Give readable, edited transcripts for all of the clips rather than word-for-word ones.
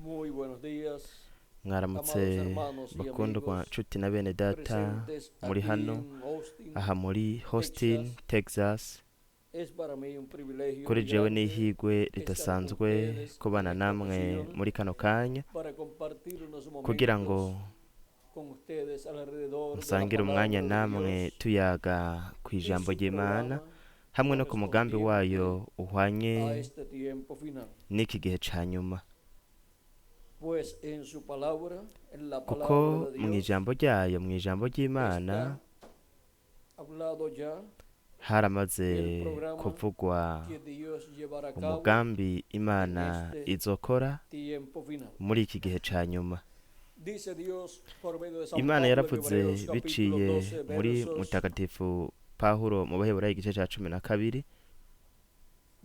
Muy buenos días, Mwaramutse amados hermanos y bakundwa amigos nshuti na bene data presentes muri aquí hano en Austin, aha muri Austin, Texas. Texas. Es para mí un privilegio Kuri muy jewe grande n'ihigwe estar con ridasanzwe ustedes en kubana esta namwe ocasión muri kano kanya para compartir unos kugira ngo momentos con ustedes alrededor de la nsangire umwanya palabra de namwe Dios tuyaga ku y ijambo su ry'Imana programa hamwe no ku mugambi correspondiente wayo uhwanye a este tiempo final. n'iki gihe ca nyuma. Pues en su palabra, en la Kuko palabra de mu Dios, ijambo ryayo, mu ijambo ry'Imana está hablado ya haramaze el programa kuvugwa que Dios llevará a cabo umugambi en Imana este izokora tiempo final. muri iki gihe ca nyuma. Dice Dios por medio de San Imana Pablo en yaravuze Hebreos capítulo biciye 12, muri versos mutagatifu Pawulo mu Baheburayo igice ca 12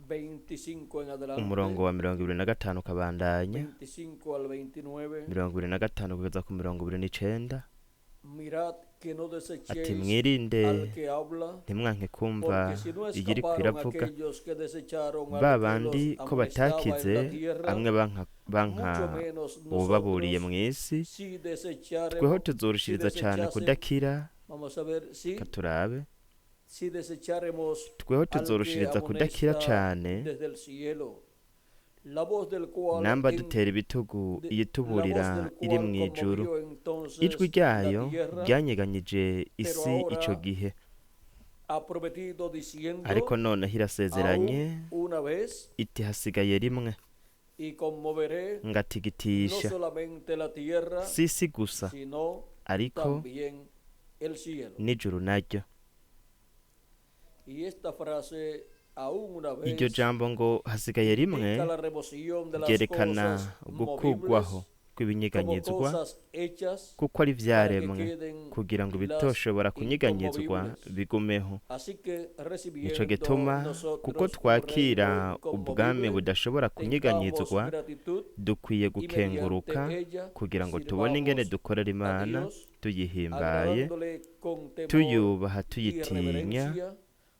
25 en umurongo adelante, wa 25 ukabandanya 25 al 29. 25 kugeza ku 29, Mirad que no ati desechéis mwirinde al que habla, ntimwanke kumva porque si no iyiriko escaparon iravuga aquellos que desecharon ba al que bandi los ko amonestaba en batakize la tierra, amwe banka mucho menos uwubaburiye nosotros mw'isi, si tweho desecharemos, si tuzorushiriza cane desechasen, kudakira. vamos a ver si, Katurabe si desecharemos tweho al que tuzorushiriza kudakira amonesta cane desde el cielo, la voz del cual namba en dutera ibitugu de, la voz iyituburira del iri cual mw'ijuru. conmovió Ijwi entonces la ryayo tierra, ryanyeganyije pero isi ico ahora gihe, ha prometido ariko diciendo, noneho irasezeranye aún una vez, iti hasigaye rimwe y conmoveré no ngatigitisha solamente la tierra, si isi gusa sino ariko también el cielo. n'ijuru naryo. Y esta frase, aún una Iryo vez, jambo ngo hasigaye rimwe indica la remoción de las ryerekana cosas gukugwaho movibles como kw'ibinyeganyezwa cosas hechas kuko ari para que ivyaremwe queden kugira ngo las ibitoshobora kunyeganyezwa inconmovibles. bigumeho. Así que Nico recibiendo gituma kuko nosotros un twakira reino ubwami inconmovible, budashobora tengamos kunyeganyezwa, gratitud dukwiye y mediante gukenguruka ella kugira ngo tubone ingene sirvamos dukorera a Imana Dios, tuyihimbaye, agradándole con temor tuyubaha, y tuyitinya, reverencia,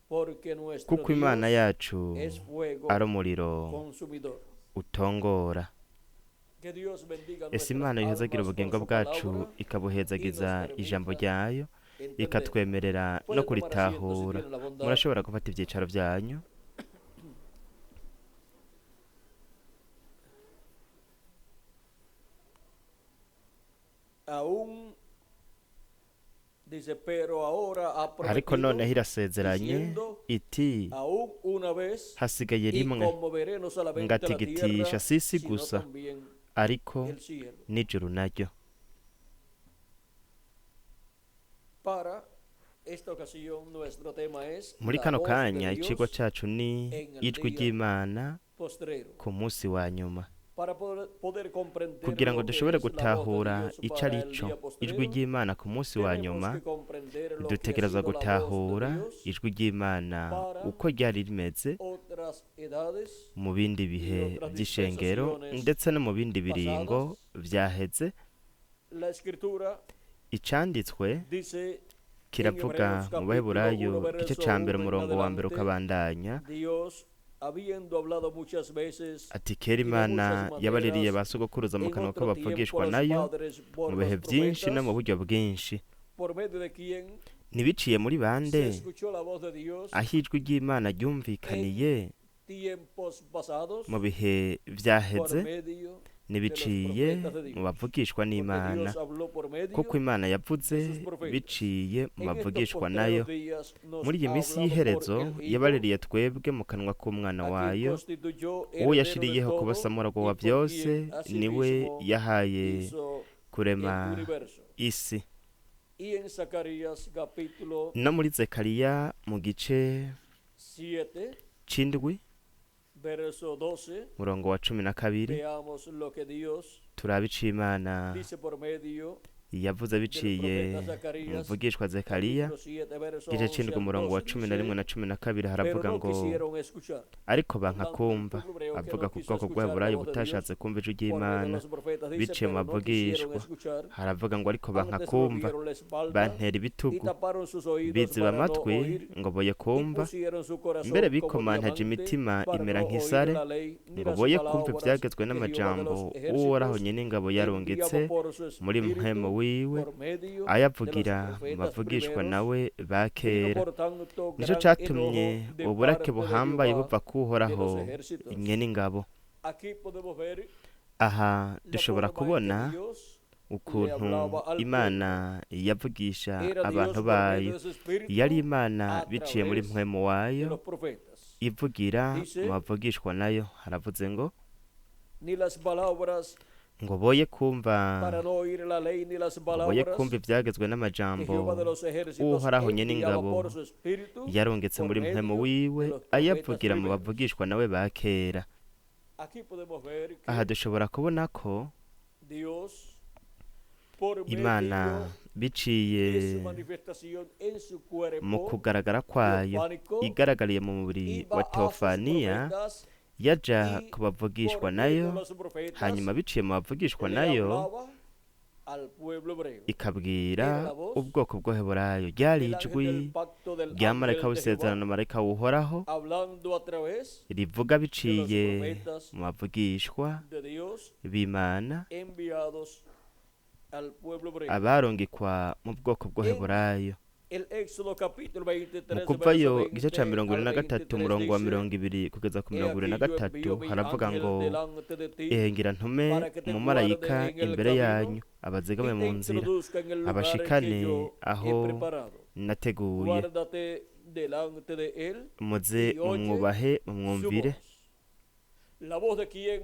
porque nuestro kuko Imana Dios yacu es fuego ari umuriro consumidor. utongora. Que Dios bendiga Ese nuestras Imana yohezagira almas con ubugingo su bwacu palabra y nos ikabuhezagiza ijambo permita ryayo entender. ikatwemerera no Pueden tomar asiento si kuritahura. tienen la bondad. Murashobora gufata ivyicaro vyanyu. Aún dice, pero ahora ha Ariko prometido noneho irasezeranye diciendo, iti aún una vez, hasigaye y rimwe conmoveré no solamente la ngatigitisha tierra, si isi sino gusa también ariko el cielo. n'ijuru naryo. Para esta ocasión, nuestro tema es Muri la kano voz de kanya icigwa Dios cacu ni en el ijwi día ry'Imana postrero. ku munsi wa nyuma. Para poder comprender Kugira ngo lo que dushobore es la voz de gutahura Dios ico para ari el co día ijwi postrero, ry'Imana ku munsi wa tenemos nyuma, que comprender lo que ha dutegerezwa sido la voz de gutahura Dios ijwi ry'Imana para uko ryari rimeze otras edades mu bindi y bihe otras vy'ishengero dispensaciones ndetse no mu bindi biringo pasadas. vyaheze. La escritura Icanditswe dice en kiravuga Hebreos mu capítulo Baheburayo 1, igice verso ca mbere 1 en umurongo wa mbere adelante, ukabandanya Dios, habiendo hablado muchas veces ati kera y de Imana muchas yabaririye maneras ba sogokuruza mu en kanwa otro tiempo a k'abavugishwa los nayo padres mu por bihe los vyinshi no mu profetas, buryo bwinshi. por medio de quien Ntibiciye muri se bande escuchó la voz de Dios aho ijwi ry'Imana en ryumvikaniye tiempos pasados, mu bihe por vyaheze, medio de los ntibiciye profetas de mu Dios, bavugishwa porque n'Imana, Dios habló por kuko medio Imana de yavuze sus profetas. biciye mu En estos bavugishwa nayo. postreros días nos Muri iyi ha minsi hablado por y'iherezo el Hijo, yabaririye twebwe mu kanwa k'umwana a quien wayo, constituyó uwo heredero de yashiriyeho kuba todo samuragwa y wa por vyose, quien niwe asimismo yahaye hizo el kurema universo. isi. Y en Zacarías capítulo No muri Zekariya mu gice 7, c'indwi verso 12, murongo wa 12 veamos lo que Dios turabe ico Imana dice por medio Yavuze del biciye profeta Zacarías, muvugishwa Zekariya, capítulo 7, verso igice 11 c'indwi al umurongo wa 12, cumi na dice, rimwe na 12, pero haravuga no ngo quisieron escuchar. ariko banka Hablando del kumva. pueblo hebreo que Avuga no ku quiso bwoko escuchar la bw'Abaheburayo voz de Dios butashatse kumva ijwi por medio de ry'Imana los profetas, dice, biciye mu pero no quisieron bavugishwa. escuchar. Haravuga ngo ariko banka Antes kumva, volvieron la espalda bantera y ibitugu, taparon sus oídos biziba para no amatwi oír ngo boye y kumva, pusieron su corazón mbere como bikomantaje diamante imitima para imera no oír nk'isare, la ley ni ngo las boye kumva palabras ivyagezwe que Jehová de n'amajambo los Uhoraho ejércitos nyen'ingabo yarungitse enviaba por su muri mpwemu espíritu wiwe, por medio de los ayavugira mu profetas bavugishwa primeros. nawe ba Vino kera. por tanto Nico gran catumye enojo de uburake parte de buhambaye Jehová buva de k'Uhoraho los ejércitos. nyen'ingabo. Aquí podemos ver Aha la dushobora forma en que kubona Dios le ukuntu hablaba al pueblo. Imana yavugisha Era abantu Dios por medio bayo. de su espíritu Yari Imana a biciye muri través mpwemu de wayo, los profetas. ivugira mu Dice, bavugishwa nayo. Haravuze ngo ni las palabras ngo boye kumva, para no oír la ley ni las ngo boye palabras kumva ivyagezwe que n'amajambo Jehová de los ejércitos Uhoraho enviaba nyen'ingabo por su espíritu yarungitse por muri mpwemu medio de wiwe, los profetas ayavugira mu primeros. bavugishwa nawe ba kera. Aquí podemos ver Aha que dushobora kubona ko Dios, por Imana medio de biciye su manifestación en su mu cuerpo kugaragara kwayo teofánico, igaragariye mu mubiri iba wa a sus teofaniya, profetas yaja y ku bavugishwa por medio nayo, de los profetas hanyuma biciye mu bavugishwa le nayo hablaba al pueblo hebreo. ikabwira Era la voz ubwoko bw'Abaheburayo. Ryari del ángel ijwi del pacto del rya ángel marayika de Jehová, w'isezerano, marayika w'Uhoraho, hablando a través rivuga de los biciye profetas mu bavugishwa de Dios b'Imana enviados al pueblo hebreo. abarungikwa mu bwoko En bw'Abaheburayo. el Éxodo capítulo Mu 23, kuvayo verso igice ca 20 mirongo al ibiri na gatatu 23 umurongo wa dice, 20 kugeza ku He mirongo ibiri na aquí yo gatatu envío mi haravuga ángel ngo delante de ti ehe ngira ntume para que te guarde umumarayika en el imbere camino yanyu, abazigame y mu te nzira, introduzca en el lugar que abashikane yo he aho preparado. nateguye. Guárdate delante de él Muze y oye mumwubahe, su mumwumvire. voz. La voz de quien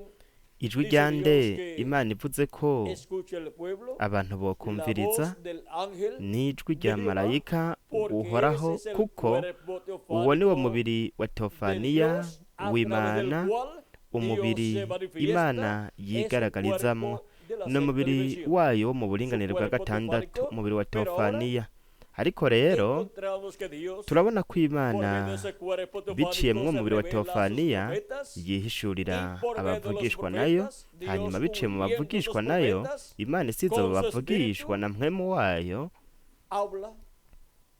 Ijwi dice rya Dios nde que Imana ivuze ko escucha el pueblo, abantu la bokumviriza voz del ángel ni ijwi de rya Jehová, marayika porque ese Uhoraho, es el kuko cuerpo uwo ni wo teofánico mubiri wa de teofaniya Dios a través del w'Imana, cual Dios umubiri se manifiesta, Imana es el yigaragarizamwo, cuerpo de la ni sexta umubiri dimensión, wayo wo mu su buringanire bwa cuerpo gatandatu, teofánico. umubiri wa Pero ahora teofaniya. Ariko rero encontramos que Dios, turabona ko por medio de Imana ese cuerpo biciye teofánico, mwo se mubiri wa revela a sus teofaniya profetas yihishurira y por medio de los abavugishwa nayo, profetas, Dios hanyuma biciye mu ungiendo esos bavugishwa nayo, profetas Imana isize abo con su bavugishwa espíritu, na mpwemu wayo, habla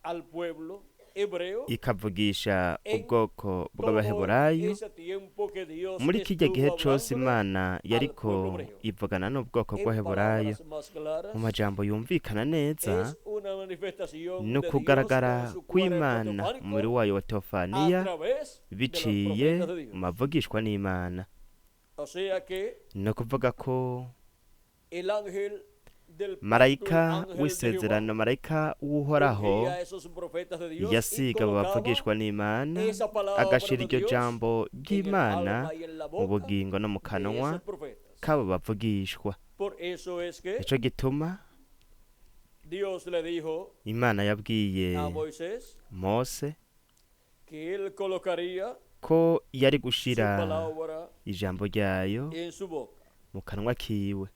al pueblo hebreo ikavugisha en ubwoko todo bw'Abaheburayo. ese tiempo que Dios Muri kirya gihe estuvo cose hablándole Imana al yariko pueblo hebreo. ivugana n'ubwoko En bw'Abaheburayo. palabras más Mu claras, majambo yumvikana neza, es una manifestación no de Dios kugaragara con su cuerpo kw'Imana mu mubiri teofánico wayo wa a teofaniya través de los biciye profetas de mu Dios. bavugishwa n'Imana. O sea que Ni ukuvuga ko el ángel del pacto, el marayika ángel de Jehová, w'isezerano, marayika w'Uhoraho, ungía a esos profetas de Dios y yasiga abo colocaba bavugishwa n'Imana, esa palabra agashira de iryo Dios jambo en el ry'Imana alma y en la mu boca bugingo no mu de kanwa esos profetas. k'abo bavugishwa. Por eso es que Nico gituma Dios le dijo Imana yabwiye a Moisés Mose que él colocaría ko yari su gushira palabra ijambo ryayo en su boca. mu kanwa kiwe.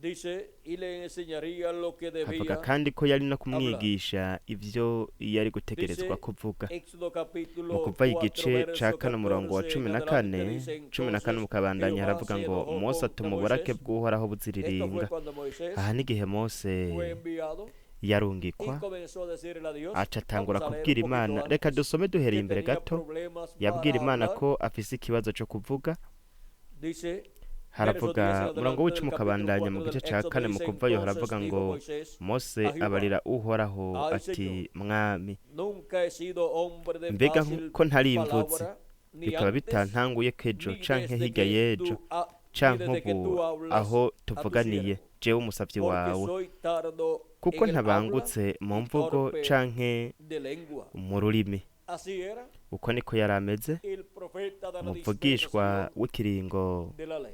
Dice, y le enseñaría lo que Avuga debía kandi ko yari no hablar. kumwigisha ivyo yari gutegerezwa Dice kuvuga. Éxodo Mu capítulo kuva 4, igice ca verso kane umurongo wa 14 cumi en na adelante kane, dice, 14 entonces mukabandanya Jehová haravuga se ngo enojó Mose contra atuma uburake Moisés. bw'Uhoraho Esto fue buziriringa. cuando Moisés Aha n'igihe Mose fue enviado y yarungikwa, comenzó a decirle a Dios, aca atangura vamos a leer kubwira un poquito Imana. Reka antes, dusome duhereye que imbere tenía gato. problemas Yabwira para Imana hablar. ko afise ikibazo co kuvuga. Dice, verso 10 en Haravuga umurongo adelante w'icumi del capítulo ukabandanya mu 4 gice del ca Éxodo kane mu dice, kuvayo entonces haravuga dijo ngo Moisés Mose a Jehová, abarira Uhoraho ay ati Señor, Mwami, nunca he sido hombre de mbega fácil ko ntari imvutsi, palabra, ni bikaba antes, bitantanguye kejo ni canke desde hirya que y'ejo tú, ni canke desde que ubu tú hablas aho a tu tuvuganiye siervo, jewe umusavyi porque wawe, soy tardo kuko en el habla ntabangutse mu y mvugo torpe canke de lengua. mu rurimi. Así era Uko niko yari ameze el profeta de la umuvugishwa dispensación w'ikiringo de la ley,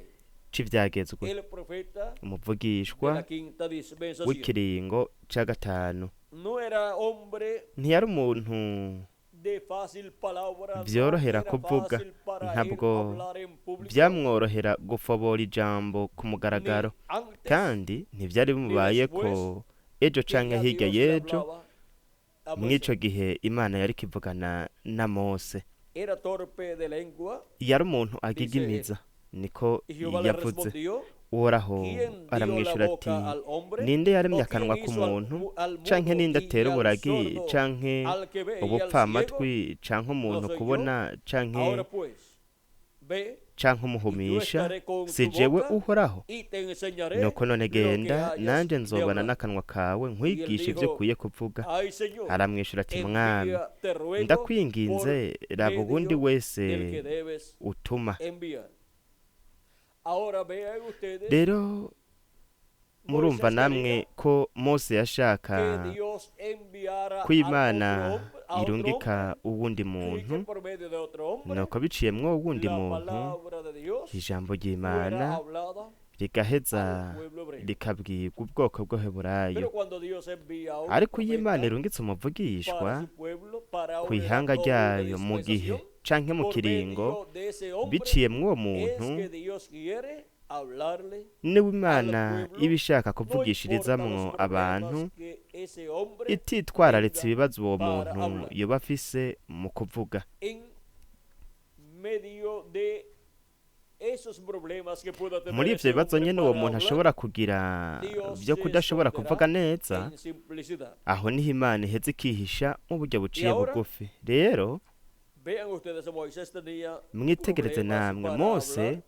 c'ivyagezwe, el profeta de umuvugishwa la quinta dispensación. w'ikiringo ca gatanu. No era hombre Ntiyari umuntu de fácil palabra, no vyorohera era kuvuga, fácil para él ntabwo hablar en público, vyamworohera gufobora ijambo ku ni mugaragaro, antes Kandi ntivyari bimubayeko ejo que canke ya hirya Dios le y'ejo. hablaba a Mw'ico Moisés. gihe Imana yariko ivugana na Mose. Era torpe de lengua, Yari umuntu dice él. agigimiza, niko Y Jehová le yavuze. respondió: Uhoraho ¿Quién dio la aramwishura ati: boca al hombre? Ninde yaremye ¿O akanwa quién hizo al, k'umuntu, al canke mudo ninde y atera al uburagi, sordo, canke al que ve y al ciego? ubupfamatwi, canke ¿No umuntu soy yo? kubona, canke Ahora pues, ve canke y yo umuhumisha? estaré con Si tu jewe boca Uhoraho? y te enseñaré Nuko none lo que genda, hayas nanje de nzobana hablar. n'akanwa kawe, Y él nkwigishe ivyo dijo: ukwiye kuvuga. Ay, Señor, Aramwishura ati: Mwami, envía, te ruego, por ndakwinginze, raba uwundi medio wese del que debes utuma. enviar. Ahora vean ustedes, Rero murumva Moisés namwe quería ko Mose yashaka que Dios enviara ko al Imana otro hombre, a otro irungika hombre, uwundi y que muntu, por medio de otro hombre nuko biciyemwo uwundi la muntu palabra de Dios ijambo fuera ry'Imana hablada rigaheza al pueblo hebreo. rikabwirwa ubwoko bw'Abaheburayo. Pero cuando Dios envía a un Ariko iyo Imana profeta irungitse umuvugishwa para su pueblo, para ku una edad ihanga o una ryayo mu gihe dispensación, canke mu por kiringo, medio de ese hombre biciyemwo uwo es muntu, que Dios quiere hablarle niwe al Imana pueblo, iba ishaka no importa los kuvugishirizamwo problemas abantu, que ese hombre ititwararitse tenga ibibazo uwo para muntu hablar. yoba afise mu kuvuga. En medio de esos problemas que pueda tener Muri ivyo ese bibazo hombre nyene uwo para muntu hablar, ashobora kugira Dios vyo se kudashobora kuvuga esconderá neza, en simplicidad. aho niho Imana iheza ikihisha mu buryo Y buciye ahora bugufi. Rero vean ustedes, Moisés tenía mwitegereze problemas namwe, para Mose hablar,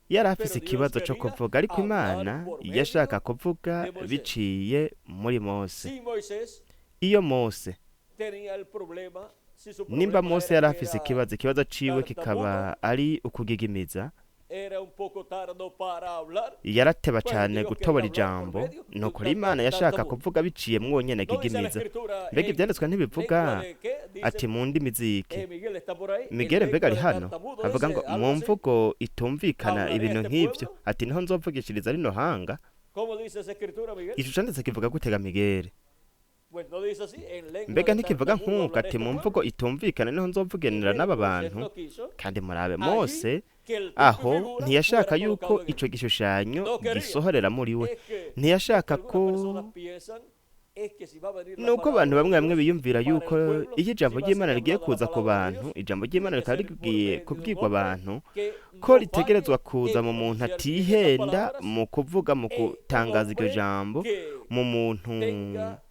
yari afise pero Dios ikibazo co quería kuvuga, ariko hablar Imana por medio yashaka kuvuga de Moisés. biciye muri Mose. Si Moisés Iyo Mose, tenía el problema, si su nimba problema Mose era yari que afise era ikibazo, ikibazo ciwe kikaba tartamudo, ari ukugigimiza, era un poco tardo para hablar, yarateba pues cane Dios quería gutobora hablar por ijambo, medio de un nuko rero Imana yashaka tartamudo. kuvuga biciye mwonyene No dice la agigimiza. escritura Mbega en ivyanditswe ntibivuga lengua de qué? Dice ati mu ndimi ziki? Miguel está por ahí, en Miguel mbega lengua ari de hano tartamudo avuga dice ngo algo mu así. mvugo itumvikana Hablaré a ibintu este nk'ivyo, pueblo. ati niho nzovugishiriza rino hanga. ¿Cómo dice esa escritura, Miguel? Ico canditse kivuga gutega Miguel? Pues no dice así, en lengua Mbega de ntikivuga tartamudo nk'uko hablaré a ati este mu pueblo. mvugo itumvikana niho nzovuganira Pero n'aba Moisés bantu. no quiso Kandi murabe allí Mose que el tipo y aho figura ntiyashaka fuera yuko colocado en él. ico gishushanyo No quería. gisohorera muri we, Es que ntiyashaka algunas ko personas piensan es que si va a venir la nuko palabra abantu de bamwe bamwe Dios biyumvira para el yuko pueblo, iyo ijambo si va a ry'Imana ser rigiye hablada la kuza ku palabra de bantu, Dios, ijambo tiene ry'Imana que rikaba ser por rigiye medio de un kubwirwa hombre abantu, que ko no ritegerezwa falle kuza en mu muntu pronunciar bien esas atihenda palabras, mu kuvuga, mu un gutangaza iryo hombre jambo, que mu muntu tenga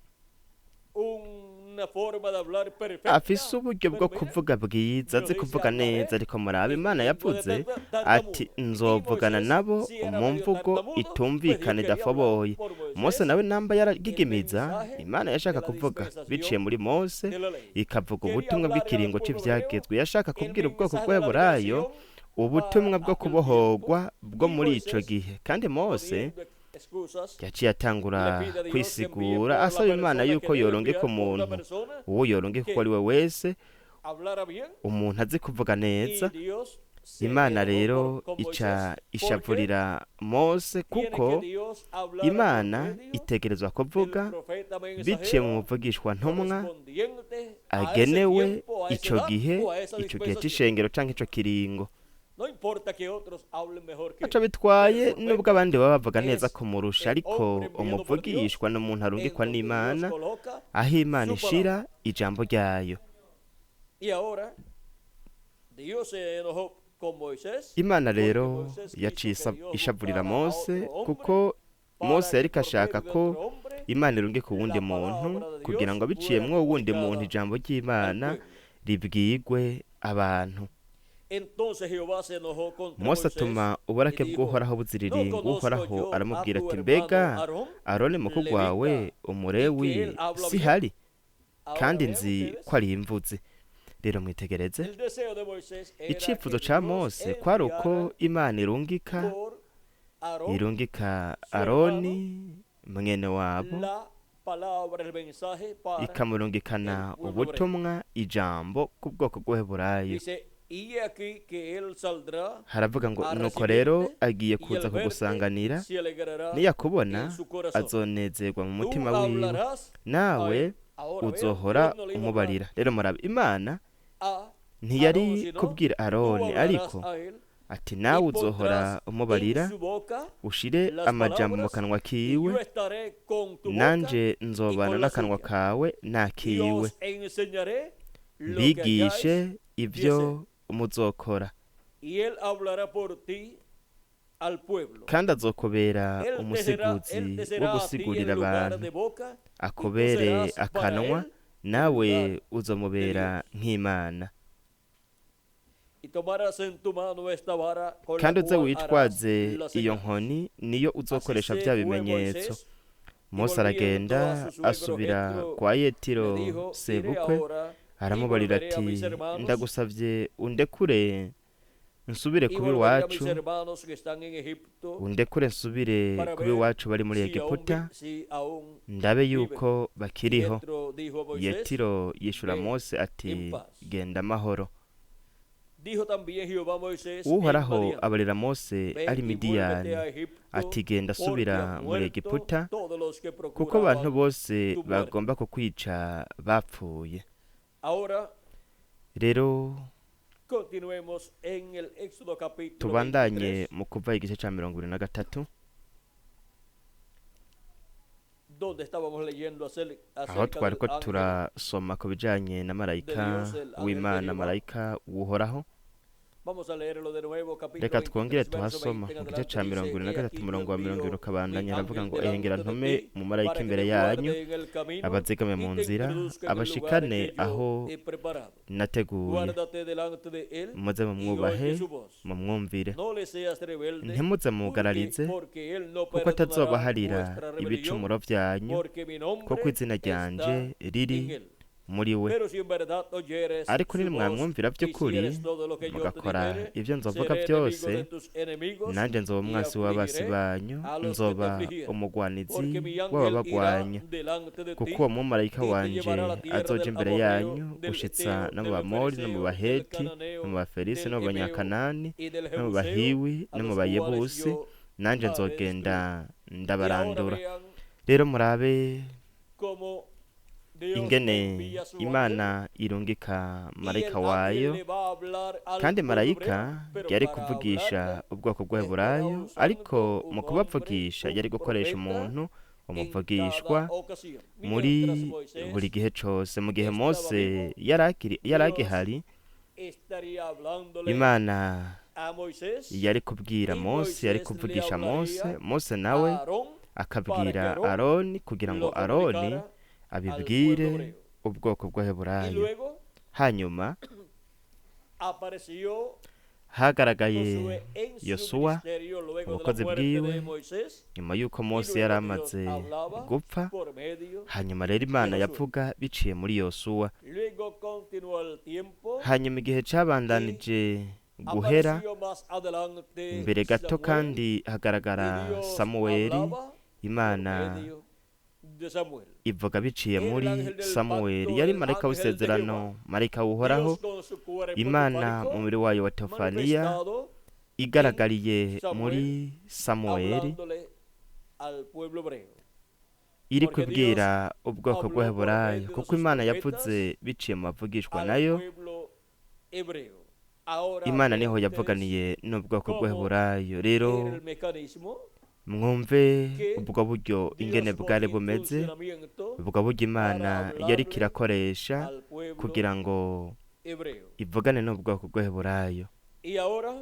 una forma de hablar perfecta. afise uburyo bwo Pero mira, kuvuga bwiza, azi Dios dice, kuvuga neza. hablaré Ariko murabe en Imana lengua de yavuze ati tartamudo. Y nzovugana Moisés, nabo si era mu medio mvugo tartamudo, pues Dios itumvikana quería hablar idafoboye. por Mose Moisés nawe namba el yaragigimiza, mensaje Imana de yashaka la kuvuga biciye dispensación muri Mose, de la ley. ikavuga Quería ubutumwa hablarle al bw'ikiringo pueblo hebreo c'ivyagezwe, yashaka el kubwira ubwoko mensaje de la bw'Abaheburayo liberación ubutumwa para bwo aquel tiempo. kubohorwa bwo Y muri ico Moisés, gihe. Kandi Mose poniendo excusas, yaciye atangura le pide a Dios que envíe kwisigura por la asaba Imana persona que yuko debe yorongeka enviar, por una umuntu, persona uwo yorongeka uwo ari que we wese, hablara bien. umuntu azi kuvuga Y neza. Dios se Imana enojó rero con ica Moisés porque ishavurira Mose, tiene kuko que Dios hablar por Imana medio itegerezwa del kuvuga profeta biciye mu mensajero muvugishwa ntumwa correspondiente a ese agenewe tiempo, a esa ico edad gihe, o a esa ico gihe dispensación. c'ishengero canke ico kiringo. No importa que otros hablen mejor que Ntaco él, pero el bitwaye nubwo profeta abandi baba bavuga neza es kumurusha, el ariko hombre enviado por Dios umuvugishwa n'umuntu en arungikwa donde Dios n'Imana, coloca aho Imana su ishira palabra. ijambo ryayo. Y ahora Dios se enojó con Moisés Imana porque rero Moisés quiso yaciye que Dios ishavurira buscara a Mose, otro hombre kuko Mose para que yariko por ashaka medio de ko otro hombre Imana irungika uwundi la muntu palabra de kugira Dios ngo fuera biciyemwo uwundi muntu comunicada ijambo al ry'Imana pueblo. ribwigwe abantu. Entonces Jehová se enojó contra Mose Moisés atuma y uburake dijo: bw'Uhoraho ¿No buziriringa. conozco Uhoraho yo a aramubwira tu ati hermano mbega Aarón, Aroni mukuru wawe levita, y que umurewi él habla si bien? hari, Ahora kandi vean nzi ustedes, ko ari imvuzi. Rero mwitegereze, el deseo de Moisés era icifuzo que ca Dios Mose kwari uko enviara Imana irungika por Aarón, irungika su hermano, Aroni mwene wabo, la palabra, el mensaje para ikamurungikana el pueblo hebreo. ubutumwa ijambo ku bwoko bw'Abaheburayo. Dice: y aquí que él saldrá Haravuga ngo a nuko rero recibirte agiye y kuza al verte kugusanganira, se alegrará niyakubona en su corazón. azonezerwa mu Tú mutima wiwe, hablarás a nawe él. Ahora vean, uzohora Dios no le iba a hablar umubarira. Rero murabe, Imana a ntiyari Aarón, sino kubwira tú Aroni, hablarás ariko a él Ati nawe Y uzohora pondrás umubarira en su boca ushire las amajambo mu palabras, kanwa y kiwe, yo estaré con tu boca nanje nzobana con la n'akanwa suya. kawe Y n'akiwe, os enseñaré lo que hayáis mbigishe ibyo muzokora, y él hablará por ti al pueblo. kandi azokubera Él te será, umusiguzi él te wo será a ti gusigurira en lugar abantu, de boca, y tú akubere serás para akanwa, él nawe lugar uzomubera nk'Imana. Y tomarás en tu mano esta vara con la Kandi uze cual harás witwaze las iyo señales. nkoni, niyo uzokoresha Así bya se fue bimenyetso. Moisés y Mose volviendo aragenda a su suegro asubira Jetro, kwa le Yetiro dijo, iré sebukwe, ahora y aramubarira volveré a ati mis hermanos ndagusavye undekure nsubire y kuba volveré a iwacu, mis hermanos que están en Egipto undekure nsubire para kuba ver iwacu bari muri si aún, Egiputa, si aún ndabe viven. yuko bakiriho. Jetro dijo a Moisés, Yetiro yishura ve Mose ati en paz. genda amahoro. Dijo también Jehová a Moisés en Uhoraho Madián, abarira Mose ve ari y vuélvete Midiyani a Egipto, ati genda porque subira han muri muerto Egiputa, todos los que kuko abantu procuraban bose tu muerte. bagomba kukwica bapfuye. Ahora Rero continuemos en el Éxodo capítulo tubandanye 23, mu kuva igice ca 23, donde estábamos leyendo aho acerca del twariko ángel turasoma ku bijanye na de marayika Dios, el ángel de w'Imana, Jehová. marayika w'Uhoraho. Vamos a leerlo de nuevo, capítulo Reka twongere 23, verso tuhasoma 20 en mu gice adelante. ca Dice, mirongo ibiri na he gatatu aquí yo umurongo wa mirongo ibiri envío mi ukabandanya, aravuga ángel ngo ehengera delante de ntume ti umumarayika para que imbere te yanyu, guarde en el camino abazigame y mu te nzira, introduzca en el lugar abashikane que yo aho he preparado. nateguye, Guárdate delante de él muze y mumwubahe oye su voz. mumwumvire, No le seas rebelde, ntimuze mugararize, porque él no kuko perdonará atazobaharira vuestra rebelión, ibicumuro vyanyu, porque mi kuko nombre izina está ryanje riri en él. muri we. Pero si en verdad oyeres Ariko su voz nimwamwumvira by'ukuri, hicieres todo lo que yo te mugakora dijere, ibyo nzovuga seré enemigo byose, de tus enemigos nanjye nzoba y umwasi w'abasi afligiré banyu, a los que te nzoba afligieren. umugwanizi Porque mi ángel irá w'ababagwanya, delante de kuko ti uwo mumarayika y te wanje llevará a la tierra azoja del imbere amorreo, yanyu, del gushitsa eteo, no mu del Bamori, no mu fereceo, del Baheti, no mu cananeo, Baferisi, del no mu heveo Banyakanani, y del no mu jebuseo, Bahiwi, a no mu los cuales Bayebusi, yo nanje haré nzogenda destruir. Y ahora ndabarandura. vean Rero murabe cómo Dios ingene envía su ángel Imana irungika y el marayika ángel wayo, le va a hablar al kandi pueblo marayika hebreo, pero yari para kuvugisha hablarle ubwoko estará bw'Abaheburayo, usando ariko mu un hombre, kubavugisha yari un gukoresha profeta umuntu en umuvugishwa cada ocasión. muri Mientras Moisés buri gihe cose. Mu gihe estaba Mose vivo, yari Dios agihari, estaría hablándole Imana a Moisés yari kubwira y Mose, yari Moisés le kuvugisha Mose, hablaría Mose a nawe Aarón para que akabwira Aarón Aroni kugira ngo lo Aroni comunicara al pueblo abibwire hebreo. ubwoko Y bw'Abaheburayo. luego Hanyuma apareció hagaragaye Josué en su Yosuwa ministerio luego de la ubukozi muerte bwiwe de Moisés nyuma y'uko y Mose yari luego Dios amaze hablaba gupfa. por medio Hanyuma rero de Imana Josué. yavuga biciye muri Yosuwa. Luego continuó el tiempo Hanyuma igihe y cabandanije guhera, apareció más adelante imbere gato Samuel kandi y hagaragara Dios Samuweli, hablaba por Imana medio de Samuel. ivuga biciye Era el muri ángel del Samuweli. pacto, Yari el marayika ángel de Jehová. w'isezerano, marayika w'Uhoraho, Dios con su cuerpo Imana mu teofánico mubiri wayo wa Teofaniya manifestado en igaragariye Samuel, muri Samuweli, hablándole al pueblo hebreo. iri Porque Dios kubwira ubwoko habló por bw'Abaheburayo, medio de kuko sus Imana profetas yavuze biciye mu bavugishwa al nayo. pueblo hebreo. Ahora Imana vean niho ustedes yavuganiye n'ubwoko cómo bw'Abaheburayo. Rero era el mecanismo mwumve que ubwo buryo ingene Dios bwari ponía en bumeze, funcionamiento ubwo buryo Imana para yariko hablarle irakoresha al pueblo kugira ngo hebreo. ivugane n'ubwoko bw'Abaheburayo. Y ahora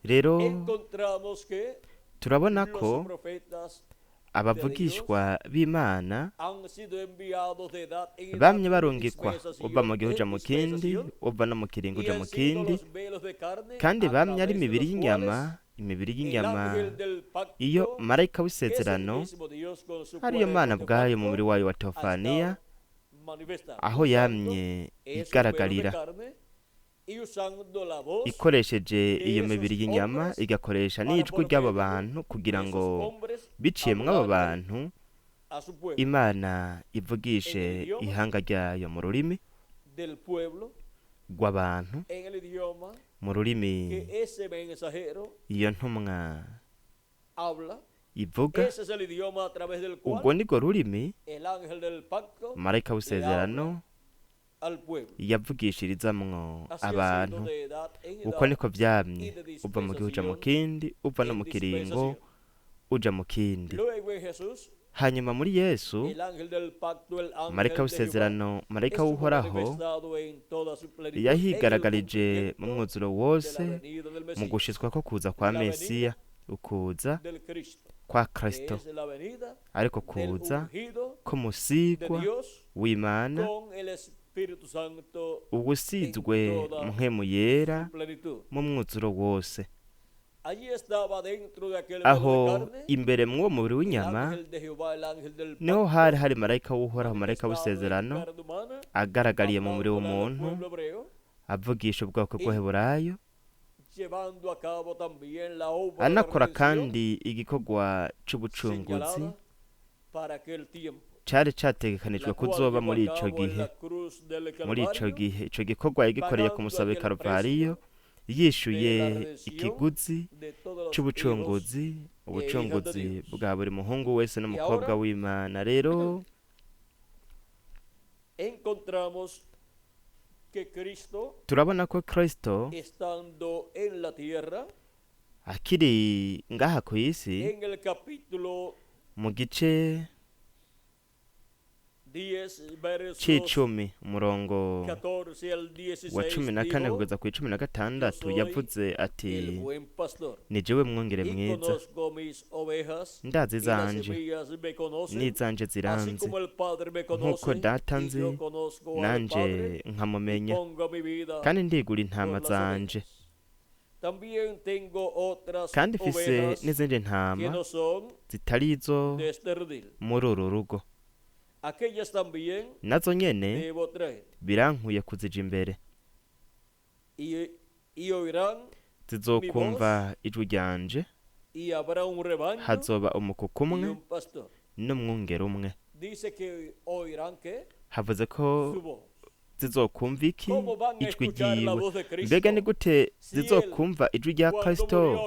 Rero encontramos que turabona los ko profetas de Dios abavugishwa b'Imana han sido enviados de edad en edad, bamye barungikwa uva dispensación mu gihe uja en mu kindi, dispensación, uva no mu kiringo y uja han mu sido kindi, los velos de carne kandi a bamye ari través de imibiri los y'inyama, cuales imibiri el y'inyama ángel del iyo pacto, marayika que es el w'isezerano mismo Dios con su ariyo cuerpo Mana ubwayo mu mubiri teofánico, wayo wa ha Teofaniya, estado manifestado, aho usando yamye esos velos de igaragarira carne y usando la voz ikoresheje de iyo esos mibiri y'inyama, hombres igakoresha para n'ijwi por ry'abo medio bantu kugira de ngo esos hombres biciye mw'abo hablarle bantu a su pueblo Imana en el ivugishe idioma ihanga ryayo mu rurimi del pueblo, rw'abantu, en el idioma mu rurimi que ese mensajero iyo ntumwa habla. ivuga. Ese es el idioma a través del Ubwo cual nirwo rurimi el ángel del pacto marayika le habla w'isezerano al pueblo. Yavugishirizamwo Así ha sido abantu. de edad en Uko edad niko vyamye y de uva mu gihe uja mu dispensación kindi, uva no en mu kiringo dispensación. uja mu kindi. Luego en Jesús, Hanyuma muri Yesu, el ángel del pacto, el marayika ángel de Jehová, w'isezerano, marayika estuvo w'Uhoraho, manifestado en toda su plenitud en el yahigaragarije mu cumplimiento mwuzuro de la wose venida del mu Mesías, gushitswa ko kuza kwa la venida Mesiya, ukuza del Cristo, kwa que Kristo, es la venida ariko del kuza ungido de k'umusigwa Dios w'Imana, con el Espíritu Santo en uwusizwe toda Mpwemu Yera su plenitud. mu mwuzuro wose. Allí estaba dentro de aquel velo de Aho carne imbere mw'uwo mubiri el w'inyama ángel de Jehová, el ángel del niho pacto, hari hari marayika w'Uhoraho, marayika manifestado en w'isezerano, carne humana, agaragariye mu mubiri hablándole al w'umuntu, pueblo hebreo avugisha ubwoko y bw'Abaheburayo, llevando a cabo también la obra de la anakora redención kandi igikorwa c'ubucunguzi señalada para aquel tiempo, cari categekanijwe la cual kuzoba llevó muri a ico cabo en gihe. la cruz del Muri ico Calvario, gihe ico gikorwa yagikoreye ku pagando musaraba i aquel Karuvariyo, precio yishuye de la redención ikiguzi de todos los hijos c'ubucunguzi, e hijas de ubucunguzi Dios. bwa buri muhungu wese Y n'umukobwa ahora w'Imana. Rero encontramos que Cristo, turabona ko Kristo estando en la tierra, akiri ngaha ku isi, en el capítulo mu gice 10, versos c'icumi umurongo 14 al wa cumi 16, na kane dijo: kugeza ku icumi na Yo gatandatu, soy yavuze ati: el buen pastor Ni jewe mwungere y mwiza, conozco mis ovejas ndazi y las izanje mías me conocen, n'izanje así ziranzi, como el Padre me nk'uko conoce Data y nzi yo conozco al nanje Padre y nkamumenya, pongo mi vida kandi ndigura por intama las zanje. ovejas. También tengo otras Kandi mfise ovejas n'izindi que ntama no son zitari izo de este redil. muri uru rugo, Aquellas también nazo nyene debo traer birankuye kuzija imbere, y oirán mi voz zizokumva ijwi ryanje, y habrá un rebaño hazoba umukuku y umwe un pastor. n'umwungere umwe. Dice que oirán que Havuze ko su voz. zizokumva iki? ¿Cómo van a Ijwi escuchar la ryiwe. voz de Mbega ni Cristo gute si Él, zizokumva ijwi rya cuando Kristo murió,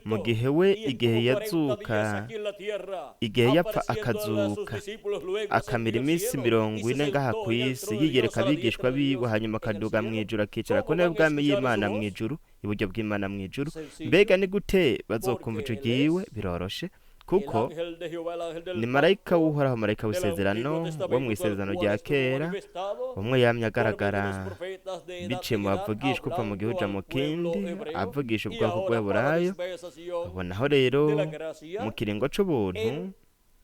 mu resucitó gihe we y igihe estuvo 40 días yazuka, aquí en la tierra, igihe yapfa apareciendo a sus akazuka, discípulos, luego akamira ascendió al iminsi cielo y mirongo se ine ngaha sentó ku en el isi, trono de Dios yiyereka a la abigishwa diestra de biwe, Dios hanyuma en el akaduga cielo? mw'ijuru akicara ku ¿Cómo ntebe van a y'ubwami escuchar su y'Imana voz? mw'ijuru, iburyo bw'Imana mw'ijuru? Sencillo, Mbega ni gute bazokumva porque ijwi Él ryiwe? es Biroroshe, el kuko ángel de Jehová, el ángel ni del marayika pacto w'Uhoraho, marayika del w'isezerano Antiguo wo Testamento, el mw'isezerano cual rya estuvo kera, manifestado umwe yamye por medio de los agaragara profetas de edad biciye en mu edad, bavugishwa uva mu gihe hablando uja mu al pueblo kindi, hebreo, avugisha y ubwoko ahora para la bw'Abaheburayo. dispensación Ubonaho rero de la mu gracia, kiringo c'ubuntu él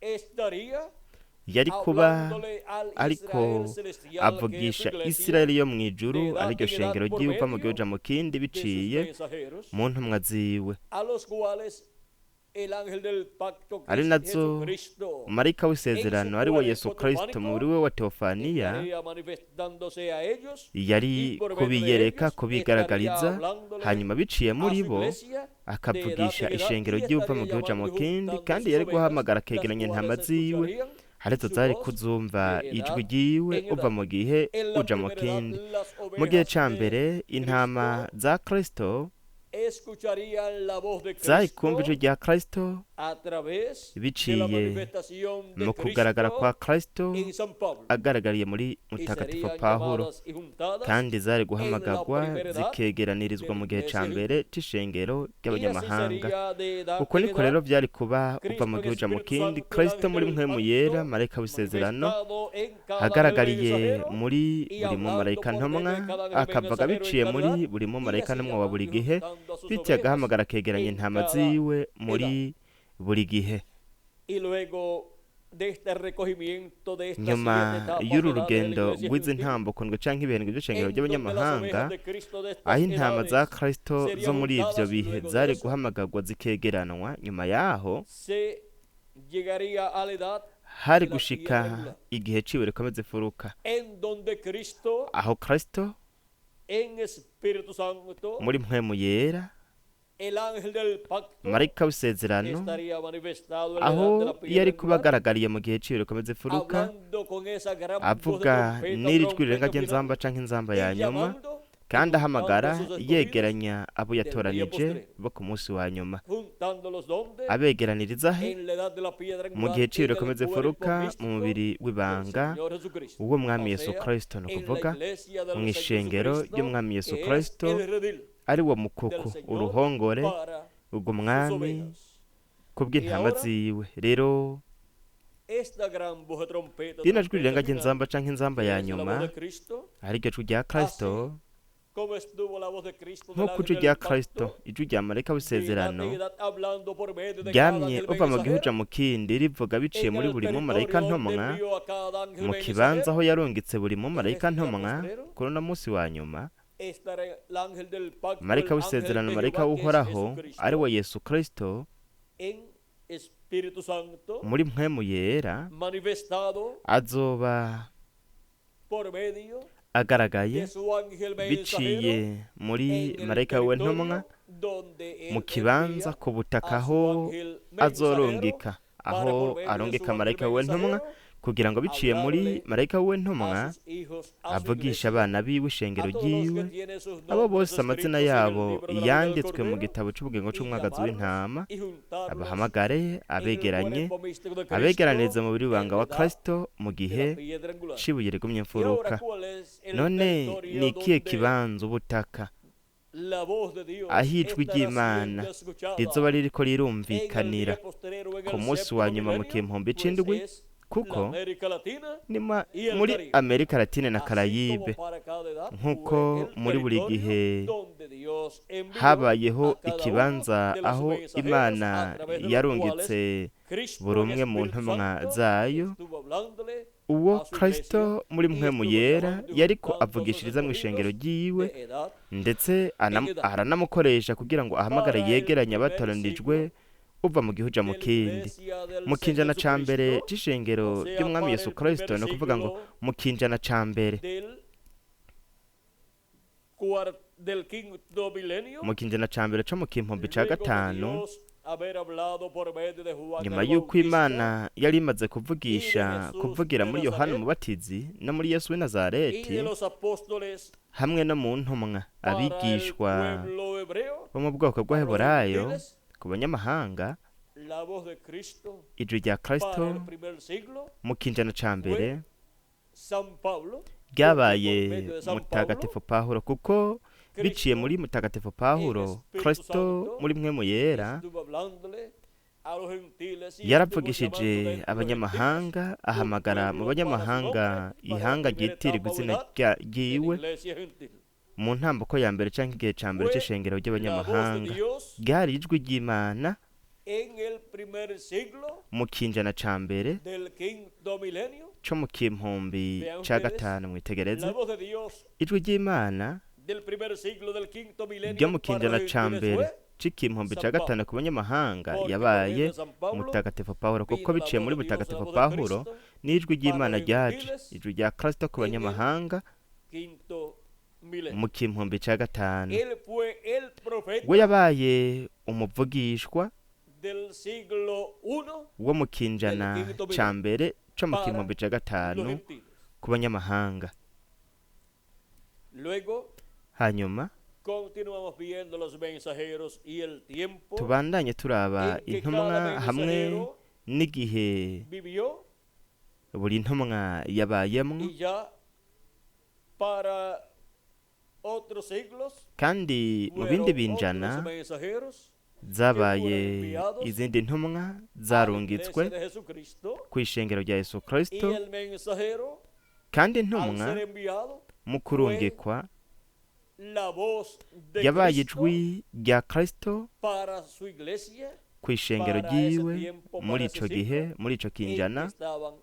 estaría yari kuba hablándole al ariko Israel celestial, que es su avugisha iglesia, Isirayeli yo mw'ijuru, de edad ariryo en edad shengero por ryiwe, uva mu gihe medio uja mu kindi, de sus biciye mensajeros, mu ntumwa ziwe, a los cuales el ángel del pacto, que ari es nazo Jesucristo, marayika en su w'isezerano ari we Yesu cuerpo Kristo mu teofánico, mubiri we wa teofaniya estaría manifestándose a ellos yari y por medio de kubiyereka, ellos estaría kubigaragariza, hablándole hanyuma biciye a muri su bo iglesia de edad akavugisha en edad ishengero y ry'uva mu estaría gihe uja mu llamando y kindi, juntando kandi sus yari ovejas, guhamagara las akegeranya intama cuales ziwe, escucharían arizo su zari voz kuzumva de ijwi edad ryiwe en uva edad. mu gihe En la uja mu primera edad, kindi. las Mu gihe ovejas ca de mbere intama Cristo za Kristo escucharían la voz de zari kumva ijwi Cristo rya Kristo a través de la biciye manifestación de mu kugaragara Cristo kwa Kristo en San Pablo agaragariye muri y Mutagatifu serían Pawulo, llamadas y juntadas kandi zari en la guhamagagwa primera edad zikegeranirizwa de la mu gihe ca iglesia mbere gentil. c'ishengero Y así ry'abanyamahanga. sería de edad Uko en niko rero edad, vyari kuba uva Cristo mu en gihe uja mu Espíritu kindi, Santo, el Kristo ángel muri del mpwemu yera, pacto, marayika w'isezerano, manifestado en cada ángel agaragariye mensajero muri y buri hablando mumarayika por medio ntumwa, de cada ángel akavuga mensajero en biciye cada muri edad buri y mumarayika así ntumwa wa buri llamando y gihe, juntando a sus bityo ovejas agahamagara akegeranya en intama cada ziwe edad. muri buri gihe. Y luego de este recogimiento de estas Nyuma siete etapas y'uru de edad de la rugendo iglesia rw'izi gentil, ntambuko ndwi canke ibihembwe vy'ishengero en donde las ry'abanyamahanga, ovejas de Cristo de aho estas intama za edades Kristo zo serían muri ivyo juntadas, bihe luego de zari eso guhamagarwa zikegeranwa, nyuma yaho se llegaría a la edad hari de la piedra gushika angular, igihe ciwe rikomeza imfuruka, en donde Cristo aho Kristo en Espíritu Santo, muri mpwemu yera, el ángel del pacto, marayika w'isezerano, estaría manifestado en la edad de aho la piedra yari kuba angular, agaragariye mu gihe ciwe rikomeza imfuruka, hablando con esa gran voz de avuga trompeta, n'iri jwi trompeta rirenga final, ry'inzamba canke inzamba ya y nyuma, llamando Kandi ahamagara juntando a sus escogidos yegeranya abo del día yatoranije postrero. bo ku munsi wa nyuma. Juntándolos donde? Abegeraniriza he? En la edad de la piedra Mu angular, gihe en c'ibiro el komeze cuerpo mfuruka, mu místico mubiri del w'ibanga Señor Jesucristo. uwo mwami O Yesu sea, Kristo, ni en la ukuvuga iglesia del mu Señor ishengero Jesucristo, ry'umwami Yesu que es Kristo, el redil ari wo del mukuku, Señor uruhongore para ubwo sus mwami ovejas. kubw'intama Y ahora, ziwe. Rero esta gran voz de trompeta, rino jwi trompeta rirenga final, ry'inzamba canke inzamba que ya es la voz nyuma, de Cristo, ariryo jwi rya Kristo, así como estuvo la voz de Cristo del nk'uko ángel ijwi rya del Kristo, pacto, ijwi rya marayika de edad w'isezerano en edad hablando por medio de cada ryamye ángel uva mu gihuja mensajero, mu kindi rivuga biciye en muri el buri mumarayika territorio donde ntumwa, envió a cada ángel mu kibanza mensajero, aho yarungitse buri en mumarayika este día ntumwa. postrero Kuri uno munsi wa nyuma, estará el ángel del pacto, marayika el ángel w'isezerano, de marayika Jehová, que es w'Uhoraho, Jesucristo, ari we Yesu Kristo, en Espíritu Santo, muri mpwemu yera, manifestado azoba por medio agaragaye de su ángel mensajero biciye muri en el marayika we ntumwa territorio donde mu él kibanza envía ku butaka a su aho ángel mensajero azorungika, para aho por medio de su arungika ángel marayika we ntumwa mensajero kugira ngo biciye muri hablarle marayika we a ntumwa sus hijos, a su avugisha iglesia, abana biwe, a ishengero todos los que ryiwe, tienen sus abo nombres bose amazina escritos en el yabo libro de la vida del yanditswe mu Cordero, gitabo c'ubugingo y c'umwagazi llamarlos w'intama, y juntarlos abahamagare, en el abegeranye, cuerpo místico de Cristo abegeranirize mu mubiri en w'ibanga la wa edad Kristo mu de gihe la piedra angular. c'ibuye rigumye Y ahora, imfuruka. ¿cuál es el None territorio ni ikihe donde kibanza, ubutaka la voz de Dios aho ijwi estará ry'Imana siendo escuchada rizoba ririko en el rirumvikanira día postrero, en ku el munsi wa séptimo nyuma mu milenio? kimpombe Pues c'indwi? es la Kuko América Latina ni y el muri Caribe. Amerika Latine na Así como Karayibe, para cada edad fue nk'uko el muri buri territorio gihe donde Dios envió habayeho a cada uno ikibanza de los aho mensajeros Imana a través de los cuales yarungitse Cristo buri en umwe mu Espíritu ntumwa Santo zayo, estuvo hablándole uwo a su Kristo iglesia muri y mpwemu estuvo yera llamando y yariko juntando a sus avugishiriza mu ishengero escogidos ryiwe, de edad ndetse en edad. aranamukoresha kugira ngo ahamagare Para el yegeranye primer abatoranijwe siglo uva mu gihuja mu de la kindi. iglesia del Mu Señor kinjana ca mbere Jesucristo, c'ishengero o sea, ry'umwami para Yesu el primer Kristo, ni ukuvuga ngo siglo mu kinjana ca mbere, del quinto milenio, mu kinjana ca mbere co mu kimpombe ca luego de gatanu, Dios haber hablado por medio de Juan nyuma el y'uko Bautista Imana yari imaze y de kuvugisha Jesús kuvugira de muri Yohana Nazaret Umubatizi no muri Yesu w'i y Nazareti de los apóstoles hamwe no mu ntumwa para el abigishwa pueblo hebreo, bo mu bwoko para los bw'Abaheburayo, gentiles, ku banyamahanga, la voz de Cristo ijwi rya para Kristo el primer siglo mu kinjana ca mbere fue San Pablo, porque por ryabaye medio de San Pablo, Mutagatifu Pawulo, kuko biciye Cristo muri Mutagatifu en Pawulo, Espíritu Kristo Santo muri mpwemu yera estuvo hablándole a los gentiles y estuvo yaravugishije llamando dentro de los gentiles abanyamahanga, un ahamagara mu pueblo para su banyamahanga nombre, para la ihanga primera ryitirirwa etapa o izina edad de la ryiwe iglesia gentil. mu ntambuko ya mbere canke igihe ca mbere Fue c'ishengero la voz de ry'abanyamahanga. Dios Ryari ijwi ry'Imana en el primer siglo mu kinjana ca mbere del quinto milenio. co mu kimpumbi Vean ca ustedes, gatanu. Mwitegereze la voz de Dios ijwi ry'Imana del primer siglo del quinto ryo milenio mu para kinjana los ca gentiles mbere fue c'ikimpumbi San ca Pablo. gatanu ku banyamahanga Porque por medio yabaye de San Pablo Mutagatifu Pawulo, kuko vino la biciye voz muri de Dios, la Mutagatifu voz de Pawulo Cristo n'ijwi para ry'Imana los ryaje, gentiles ijwi rya Kristo ku en el banyamahanga quinto milenio. mu kimpumbi ca gatanu. Él fue el We profeta yabaye umuvugishwa del siglo I wo mu del kinjana quinto ca milenio mbere co mu para kimpumbi ca los gatanu gentiles. ku banyamahanga. Luego Hanyuma continuamos viendo los mensajeros y el tiempo tubandanye turaba en que intumwa cada hamwe mensajero n'igihe vivió buri ntumwa yabayemwo, y ya para otros siglos kandi mu bindi fueron otros binjana mensajeros que fueron zabaye enviados izindi ntumwa a la iglesia zarungitswe de Jesucristo kw'ishengero rya Yesu y Kristo, el mensajero kandi al intumwa ser enviado mu fue kurungikwa la voz de yabaye Cristo ijwi rya Kristo para su iglesia, kw'ishengero para ese ryiwe tiempo, muri para ese ico gihe, siglo muri ico en que kinjana, estaban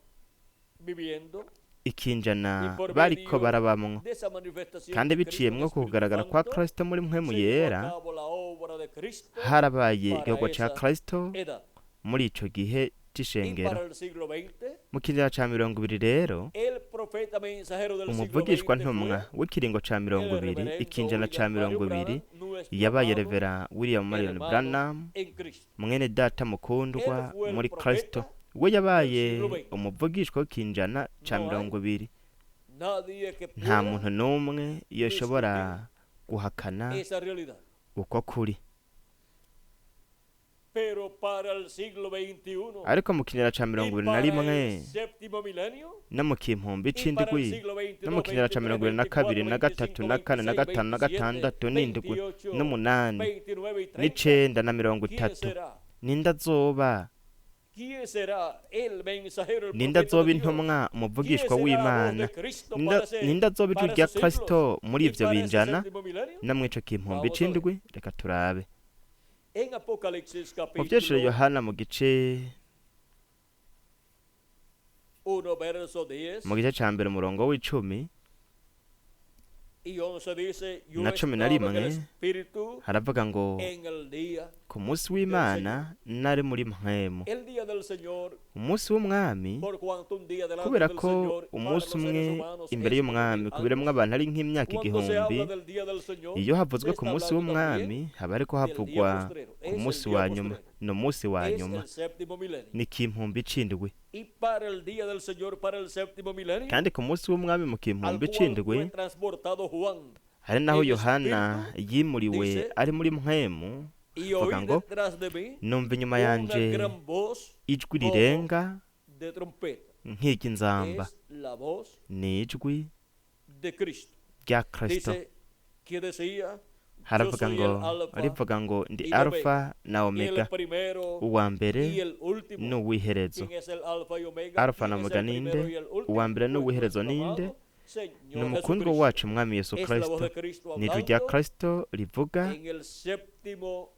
viviendo ikinjana y por bariko medio barabamwo. de esa manifestación Kandi de Cristo biciye en mwo Espíritu kugaragara kwa Santo Kristo muri mpwemu se llevó a yera, cabo la obra de Cristo harabaye para igikorwa ca esa Kristo edad. muri ico gihe Y c'ishengero. para el siglo XX, Mu kinjana ca 20 rero, el profeta mensajero del siglo umuvugishwa XX ntumwa fue w'ikiringo ca el 20, reverendo ikinjana ca William Mario 20, Branham, nuestro yabaye amado Revera William Marion hermano Branham, en Cristo. mwene data Él mukundwa fue el muri Kristo. profeta We del yabaye siglo XX. umuvugishwa w'ikinjana ca No hay 20. nadie que Nta pueda muntu n'umwe yoshobora discutir Guhakana esa realidad. uko kuri. Pero para el siglo XXI Ariko mu kinyejana ca mirongo y ibiri na para rimwe el séptimo milenio no mu kimpumbi y para el c'indwi siglo no mu XXII, kinyejana ca mirongo ibiri na XXIII, kabiri na XXIV, gatatu na kane na gatanu na XXVI, gatandatu n'indwi XXVIII, n'umunani XXIX y 30, n'icenda na mirongo ¿quién itatu, será? ninde azoba? ¿Quién será el mensajero, el Ninde profeta azoba de Dios? intumwa, ¿Quién umuvugishwa será la voz w'Imana? de Cristo Ninde para ese, ninde azoba ijwi para rya esos siglos Kristo muri y ivyo para ese binjana séptimo milenio? no mw'ico kimpumbi Vamos a ver. c'indwi? Reka turabe. En Apocalipsis Mu vyeshuro capítulo Yohana mu gice 1, verso 10 mu gice ca mbere umurongo w'icumi y 11 dice, yo na cumi na estaba en el rimwe Espíritu haravuga ngo en el día ku munsi del w'Imana Señor. nari muri mpwemu. El día del Señor, Umunsi w'Umwami, por cuanto un día delante kubera del ko Señor para umunsi los umwe seres humanos imbere es como y'Umwami mil ku biremwa años. abantu ari nk'imyaka Cuando se igihumbi, habla del día del Señor, iyo se havuzwe ku está munsi hablando también w'Umwami haba hariko del día havugwa postrero. ku Es el munsi día wa nyuma. postrero. Ni umunsi wa Es nyuma, el séptimo milenio. ni kimpumbi c'indwi. Y para el día del Señor, para el séptimo milenio, Kandi ku munsi w'Umwami mu al kimpumbi cual c'indwi, fue transportado Juan hari naho en Yohana espíritu, yimuriwe dice, ari muri mpwemu, y avuga oí ngo detrás de mí numva inyuma una yanje gran voz ijwi como rirenga de trompeta. nk'iry'inzamba. Es la voz Ni ijwi de Cristo. rya Kristo. Dice que decía, yo Haravuga soy ngo el Alfa rivuga ngo ndi y la Alfa na y el Omega, primero uwa mbere y el último. n'uw'iherezo. ¿Quién es el Alfa y Omega? Alfa na ¿Quién es Omega el ninde? primero y el Uwa último? mbere Nuestro n'uw'iherezo ninde? amado Ni Señor umukundwa Jesucristo. wacu Umwami Yesu Es la voz Kristo. de Cristo Ni ijwi rya hablando Kristo rivuga en el séptimo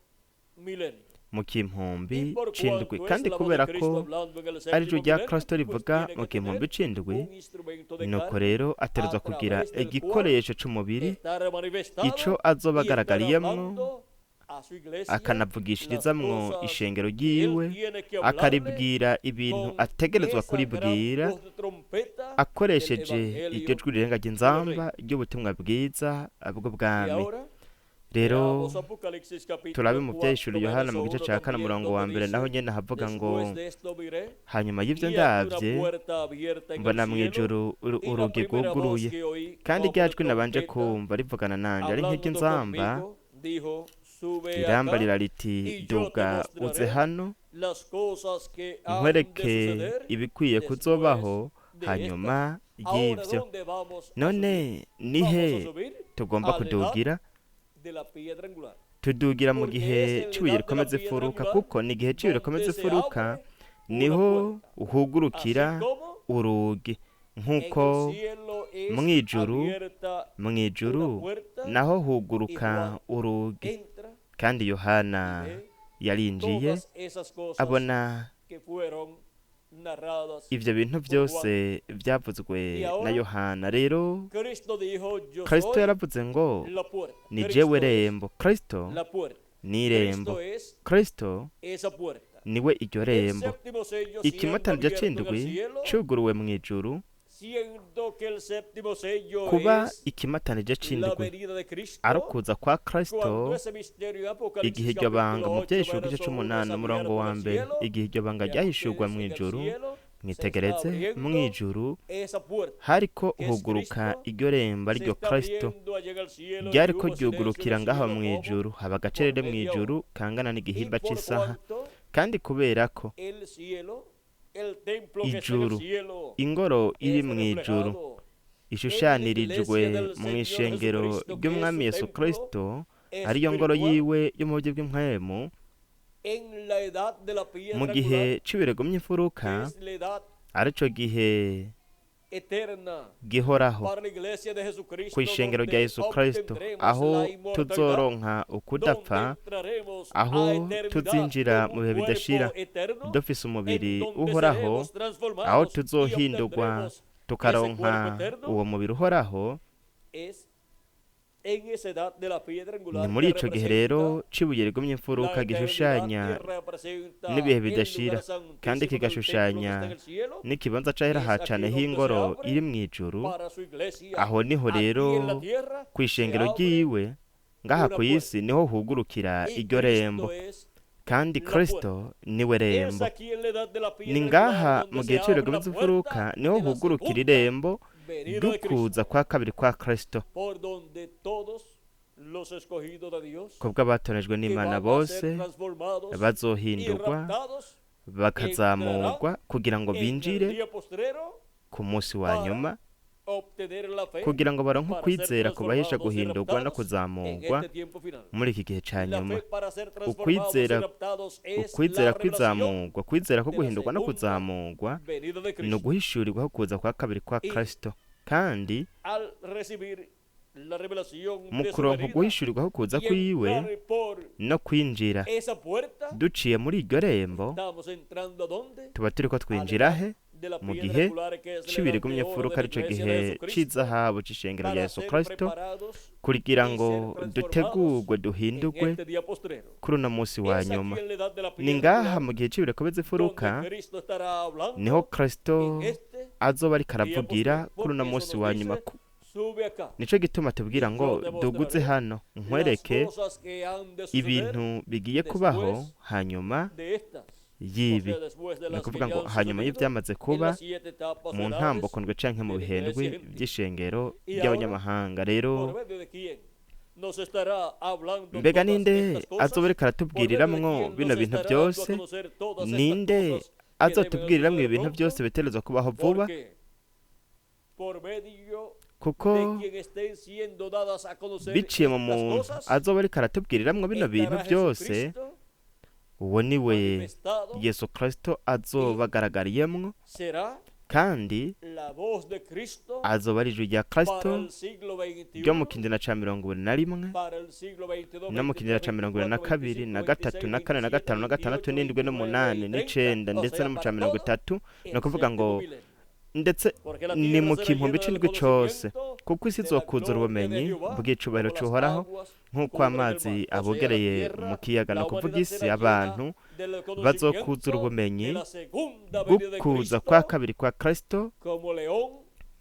milenio. mu Y kimpumbi por c'indwi. cuanto es Kandi la voz de kubera Cristo ko hablando en el ari ijwi séptimo rya milenio, Kristo pues rivuga tiene mu que tener kimpumbi c'indwi, un instrumento de nuko carne rero ategerezwa a kugira través del cual igikoresho c'umubiri estará manifestado ico azoba y estará agaragariyemwo, hablando a su iglesia las akanavugishirizamwo cosas ishengero que él ryiwe, tiene que hablarle akaribwira ibintu con ategerezwa esa gran kuribwira voz de trompeta del akoresheje iryo Evangelio jwi rirenga del ry'inzamba Reino. ry'ubutumwa bwiza Y bw'ubwami. ahora Rero veamos Apocalipsis capítulo turabe mu 4, vyahishuriwe Yohana verso mu gice 1 ca kane también, umurongo wa donde mbere, naho dice, nyene havuga ngo después de esto miré hanyuma y'ivyo y he aquí una ndavye puerta abierta en el mbona cielo mw'ijuru y la urugi primera voz rwuguruye, que oí kandi como rya de jwi nabanje trompeta kumva rivugana nanje ari hablando nk'iry'inzamba, conmigo, dijo, sube acá rirambarira riti y yo te duga uze mostraré hano las cosas que han de nkwereke suceder ibikwiye después kuzobaho de hanyuma estas. Ahora, y'ivyo. ¿dónde vamos a None subir? nihe Vamos a subir tugomba a la edad kudugira? de la piedra angular. Tudugira mu Porque gihe es en la c'ibuye edad de la rikomeza piedra imfuruka, angular kuko ni igihe c'ibuye rikomeza donde se imfuruka abre una niho puerta. uhugurukira Así como urugi, en nk'uko el cielo es mw'ijuru abierta mw'ijuru una puerta naho y huguruka Juan urugi. entra Kandi y Yohana ve yarinjiye todas esas cosas abona que fueron narradas ivyo bintu por Juan. vyose vyavuzwe Y na ahora Yohana. Rero Cristo dijo, yo Kristo soy yaravuze ngo la puerta. ni Cristo jewe es rembo. Kristo la puerta. ni irembo. Cristo es Kristo esa puerta. niwe iryo El rembo. séptimo sello siendo Ikimatanija abierto en el c'indwi cielo, cuguruwe mw'ijuru, siendo que el séptimo sello kuba es ikimatanija la c'indwi venida de Cristo, ari ukuza kwa Kristo, cuando ese misterio en Apocalipsis igihe iryo banga capítulo mu 8, vyahishurwa igice verso 1 es c'umunani umurongo abierto wa en el mbere, cielo, igihe iryo banga vean ryahishurwa ustedes en el mw'ijuru, cielo se está mwitegereze abriendo mw'ijuru esa puerta hariko que es huguruka Cristo, iryo rembo se ariryo está Kristo, abriendo allá en el cielo y ryariko hubo silencio en el ryugurukira ngaho cielo como mw'ijuru, haba por agacerere media mw'ijuru hora. kangana Y n'igihimba por c'isaha. cuanto Kandi kubera ko el cielo, el templo que está en el ijuru, cielo, ingoro iri es mw'ijuru reflejado en la ishushanirijwe iglesia del Señor mw'ishengero Jesucristo, que es ry'Umwami su Yesu templo Kristo, ariyo ngoro espiritual, yiwe yo mu buryo bw'impwemu, en la edad de la mu piedra gihe angular, c'ibirego que my'imfuruka, es la edad arico gihe eterna gihoraho para la iglesia de Jesucristo, kw'ishengero rya donde Yesu Kristo, obtendremos aho la inmortalidad, tuzoronka ukudapfa, donde entraremos a aho eternidad tuzinjira con mu un bihe bidashira cuerpo eterno, dufise en umubiri donde uhoraho, seremos aho transformados y tuzohindurwa obtendremos ese cuerpo tukaronka eterno. uwo mubiri uhoraho. Es en esa edad de la piedra Ni angular muri que ico gihe rero representa c'ibuye rigumye la imfuruka eternidad y gishushanya representa n'ibihe el lugar bidashira, kandi santísimo del templo que kigashushanya está en el cielo, n'ikibanza c'ahera es ha aquí cane donde se h'ingoro abre iri mw'ijuru. para su iglesia. Aho niho Aquí en rero la tierra se kw'ishengero abre ryiwe ngaha una ku isi puerta niho hugurukira y iryo rembo, Cristo es kandi la puerta. Kristo niwe Es rembo. aquí en la edad de la Ni piedra angular ngaha mu donde gihe se c'ibirego abre la vy'imfuruka puerta niho de la hugurukira segunda irembo venida de ry'ukuza Cristo, kwa kabiri kwa Kristo, por donde todos Los escogidos de Dios ku bw'abatorejwe que n'Imana van a ser bose transformados y bazohindurwa raptados bakazamurwa kugira ngo en el binjire día postrero ku munsi wa para nyuma obtener la fe kugira ngo baronke para ser ukwizera kubahesha transformados y guhindurwa no raptados en kuzamurwa este tiempo final. muri iki gihe ca La nyuma. fe para ser transformados y Ukwizera raptados es ukwizera la revelación kwizamurwa, kwizera ko de la guhindurwa no segunda kuzamurwa venida de ni Cristo. uguhishurirwa ko kuza kwa kabiri kwa Y Kristo. Kandi al recibir la revelación mu de su kuronka venida uguhishurirwa ko kuza y kwiwe entrar por no kwinjira esa puerta, duciye muri iryo rembo, estamos entrando ¿a dónde? tuba turiko A la twinjira edad he de la mu piedra gihe angular que es la c'ibiri edad de igumye oro mfuruka de la arico iglesia de gihe Jesucristo, c'izahabu c'ishengero rya para Yesu ser Kristo, preparados kugira y ngo ser transformados dutegurwe en duhindurwe este día postrero. kuri uno munsi wa Es nyuma. aquí en la edad de la Ni piedra ngaha angular mu gihe c'ibiri komeza imfuruka donde Cristo estará hablando niho Kristo en este azoba ariko día aravugira postrero. kuri uno Porque eso munsi nos wa nyuma. dice, sube acá Nico gituma tubwira y ngo yo te duguze mostraré hano las nkwereke cosas que han de suceder ibintu bigiye kubaho después hanyuma de estas. O y'ibi. sea, después de Ni las que ukuvuga ya ngo han hanyuma sucedido y'ivyamaze en kuba las siete etapas o mu edades ntambuko ndwi canke mu de la bihendwi iglesia gentil. vy'ishengero Y ahora, ry'abanyamahanga. Rero ¿por medio de quién nos estará hablando mbega todas ninde estas cosas? azoba ariko ¿Por medio de aratubwiriramwo quién bino nos bintu estará dando a byose? conocer todas estas Ninde cosas que deben azotubwiriramwo suceder ibintu pronto? byose bitegerezwa kubaho vuba? Porque por medio Kuko de quien estén siendo dadas a conocer biciye mu estas muntu cosas, azoba ariko aratubwiriramwo bino bintu estará byose, Jesucristo uwo ni we manifestado Yesu Kristo azoba agaragariye,mwo será kandi la voz de Cristo azoba ari ijwi rya para Kristo el siglo ryo mu XXI, kinjana ca 21 para el siglo XXII, no mu kinjana ca XXIII, mirongo ibiri na XXIV, kabiri na XXV, gatatu na kane na XXVII, gatanu na gatandatu XXVIII, n'indwi XXIX, n'umunani y 30, n'icenda o ndetse sea, no mu ca para mirongo todo itatu. Ni el ukuvuga ngo séptimo milenio. ndetse Porque la ni tierra mu será kimpumbi llena del c'indwi cose, conocimiento kuko isi de la izokuzura gloria de ubumenyi Jehová bw'icubahiro como las c'Uhoraho aguas nk'uko cubren el amazi mar. O sea, la abogereye mu tierra, kiyaga. Ni la ukuvuga humanidad isi será llena abantu del bazokuzura conocimiento de ubumenyi la segunda venida de bw'ukuza kwa Cristo kabiri kwa Kristo como león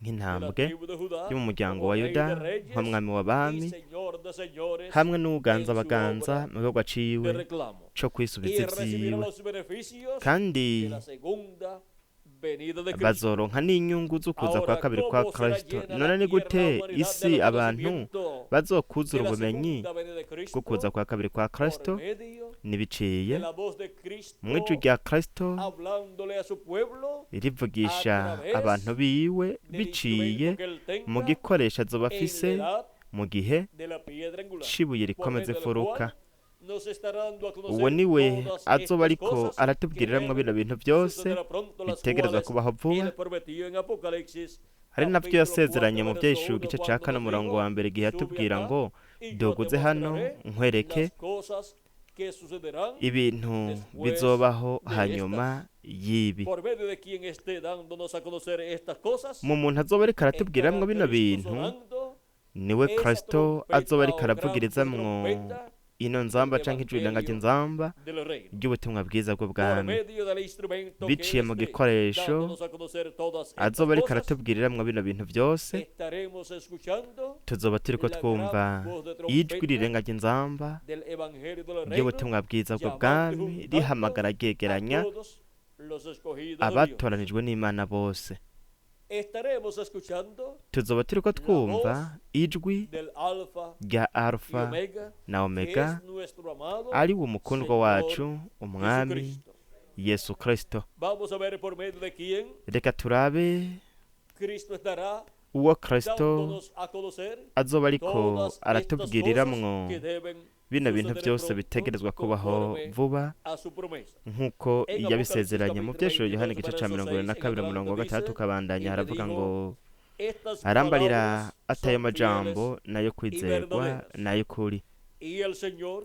de la nk'intambwe tribu de Judá, yo mu muryango como wa rey Yuda, de reyes nk'umwami y w'abami señor de señores hamwe n'uganza en su abaganza obra mu gikorwa de ciwe reclamo. co Y kwisubiza recibirá ivyiwe, los beneficios kandi de la segunda venida de Cristo. bazoronka n'inyungu z'ukuza kwa Ahora, kabiri kwa ¿cómo será Kristo. llena None la ni tierra, la gute humanidad isi del abantu conocimiento bazokuzura de la ubumenyi segunda venida de bw'ukuza Cristo kwa kabiri kwa por Kristo? medio Nibiciye de la voz de Cristo mu ijwi rya Kristo hablándole a su pueblo rivugisha a través abantu biwe del biciye instrumento que él mu tenga gikoresho azoba en la afise edad mu gihe de la piedra angular, c'ibuye por rikomeza medio del imfuruka. cual nos estará dando a Uwo conocer ni we todas azoba estas ariko cosas que aratubwiriramwo deben bino bintu byose suceder pronto, las bitegerezwa cuales kubaho vuba, él prometió en Apocalipsis ari navyo capítulo yasezeranye 4 mu verso vyeshu 1 igice ca cuando kane nos umurongo dijo, wa mbere igihe sube yatubwira acá ngo y yo te duguze hano mostraré nkwereke las cosas que sucederán ibintu después bizobaho de hanyuma y'ibi. Por medio de quien esté dándonos a conocer estas cosas, Mu muntu azoba ariko aratubwiramwo estará bino Cristo bintu sonando niwe esa Kristo azoba trompeta ariko o gran aravugirizamwo trompeta ino nzamba del canke ijwi rirenga Evangelio ry'inzamba del reino. ry'ubutumwa bwiza Por bw'ubwami. medio del instrumento que Biciye él mu esté gikoresho dándonos a conocer todas estas azoba ariko cosas, aratubwiriramwo bino bintu byose, estaremos escuchando tuzoba turiko la twumva gran voz de ijwi trompeta rirenga ry'inzamba del Evangelio del reino ry'ubutumwa bwiza llamando y bw'ubwami juntando rihamagara a ryegeranya todos los escogidos de Dios. abatoranijwe n'Imana bose. Estaremos escuchando Tuzoba turiko la twumva voz ijwi del Alfa rya y Alfa Omega, na que Omega, es nuestro amado ari we mukundwa Señor wacu umwami Jesucristo. Yesu Kristo. Vamos a ver por medio de quién Reka turabe Cristo estará uwo Kristo dándonos a conocer azoba ariko todas estas cosas aratubwiriramwo que deben bino bintu suceder byose pronto bitegerezwa kubaho conforme vuba a su promesa. nk'uko En Apocalipsis yabisezeranye mu capítulo byeshuro Yohana 22, igice ca verso mirongo ibiri na 6 en kabiri umurongo wa adelante gatandatu dice, ukabandanya y me haravuga dijo, ngo estas arambarira palabras atayo son majambo fieles nayo y kwizerwa verdaderas. nayo kuri. Y el Señor,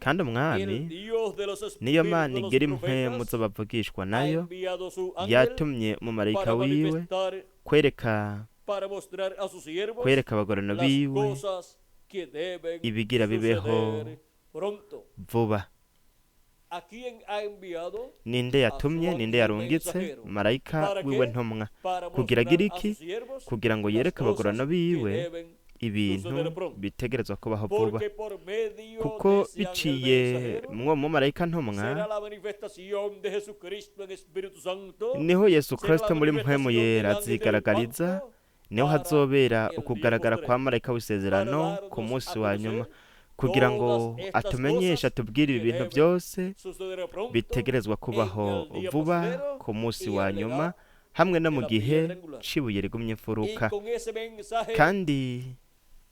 Kandi umwami el Dios de los niyo espíritus de Mana los igira impwemu profetas, z'abavugishwa ha nayo enviado su ángel yatumye umumarayika para wiwe manifestar, kwereka para mostrar a sus siervos kwereka abagorano las biwe cosas que deben ibigira bibeho suceder pronto. vuba. ¿A quién ha enviado? Ninde A su yatumye, ninde ángel yarungitse mensajero. marayika ¿Para wiwe qué? ntumwa Para kugira mostrar agire a iki? sus siervos Kugira ngo las yereke abagorano cosas que biwe deben ibintu suceder pronto. bitegerezwa kubaho vuba, Porque por medio de kuko ese ángel biciye mensajero mw'uwo mumarayika ntumwa será la manifestación de Jesucristo en Espíritu Santo, niho Yesu será la Kristo muri mpwemu manifestación del yera ángel del azigaragariza, pacto, Niho para hazobera el día ukugaragara kwa postrero, marayika para w'isezerano ku darnos munsi a wa nyuma, conocer kugira ngo todas estas atumenyeshe, cosas atubwire ibi que bintu deben byose suceder pronto bitegerezwa en kubaho el día vuba postrero ku munsi y wa en la nyuma, edad hamwe no de mu la gihe piedra angular. c'ibuye rigumye Y imfuruka. con ese mensaje Kandi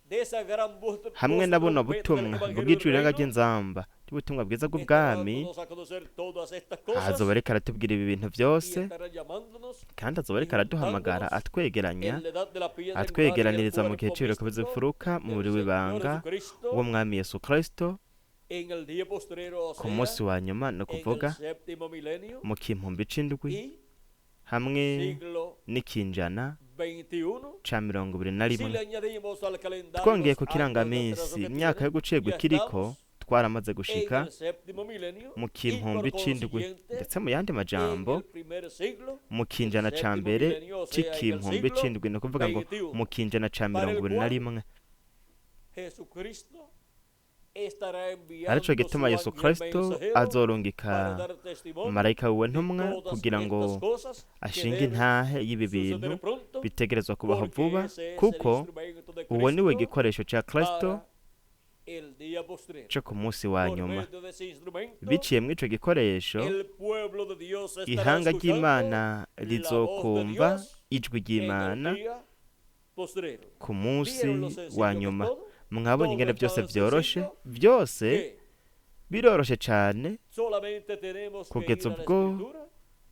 de esa gran voz, hamwe voz na buno trompeta del butumwa Evangelio del bw'ijwi rirenga Reino, ry'inzamba ry'ubutumwa bwiza estará bw'ubwami, dándonos a conocer todas estas cosas azoba ariko aratubwira ibi bintu y byose, estará llamándonos kandi azoba y ariko araduhamagara, juntándonos atwegeranya, en la edad de la piedra angular y el atwegeraniriza mu gihe cuerpo c'ibiroko místico by'imfuruka mu del mubiri Señor w'ibanga Jesucristo w'umwami Yesu Kristo en el día postrero, o ku munsi sea, wa nyuma, ni en el ukuvuga séptimo milenio mu kimpumbi c'indwi y hamwe siglo n'ikinjana XXI. ca mirongo ibiri na Si rimwe. le añadimos al calendario Twongeye los ku años de atraso kirangaminsi que imyaka tiene, yo gucegwa ya ikiriko, estamos twaramaze en gushika el séptimo milenio mu y por kimpumbi c'indwi, consiguiente ndetse mu yandi en majambo el primer siglo mu del kinjana ca séptimo mbere milenio, o sea, en el c'ikimpumbi siglo c'indwi, ni ukuvuga ngo XXI, mu kinjana ca para mirongo el ibiri na cual rimwe. Jesucristo estará Arico enviando gituma su Yesu ángel Kristo mensajero para azorungika dar testimonio marayika wiwe de ntumwa todas kugira ngo estas cosas que ashinge deben intahe y'ibi bintu suceder pronto, bitegerezwa kubaho porque vuba, ese es el kuko instrumento de uwo niwe Cristo gikoresho ca Kristo para el día postrero. co ku munsi wa Por nyuma. medio de ese instrumento, Biciye muri ico gikoresho, el pueblo de Dios estará ihanga escuchando ry'Imana la voz de rizokumva Dios ijwi en el ry'Imana día postrero. ku munsi ¿Vieron lo sencillo wa que es nyuma. todo? Mwabonye Todo ingene es byose tan vyoroshe, sencillo byose que biroroshe cane, solamente tenemos que ir kugeza a la ubwo escritura,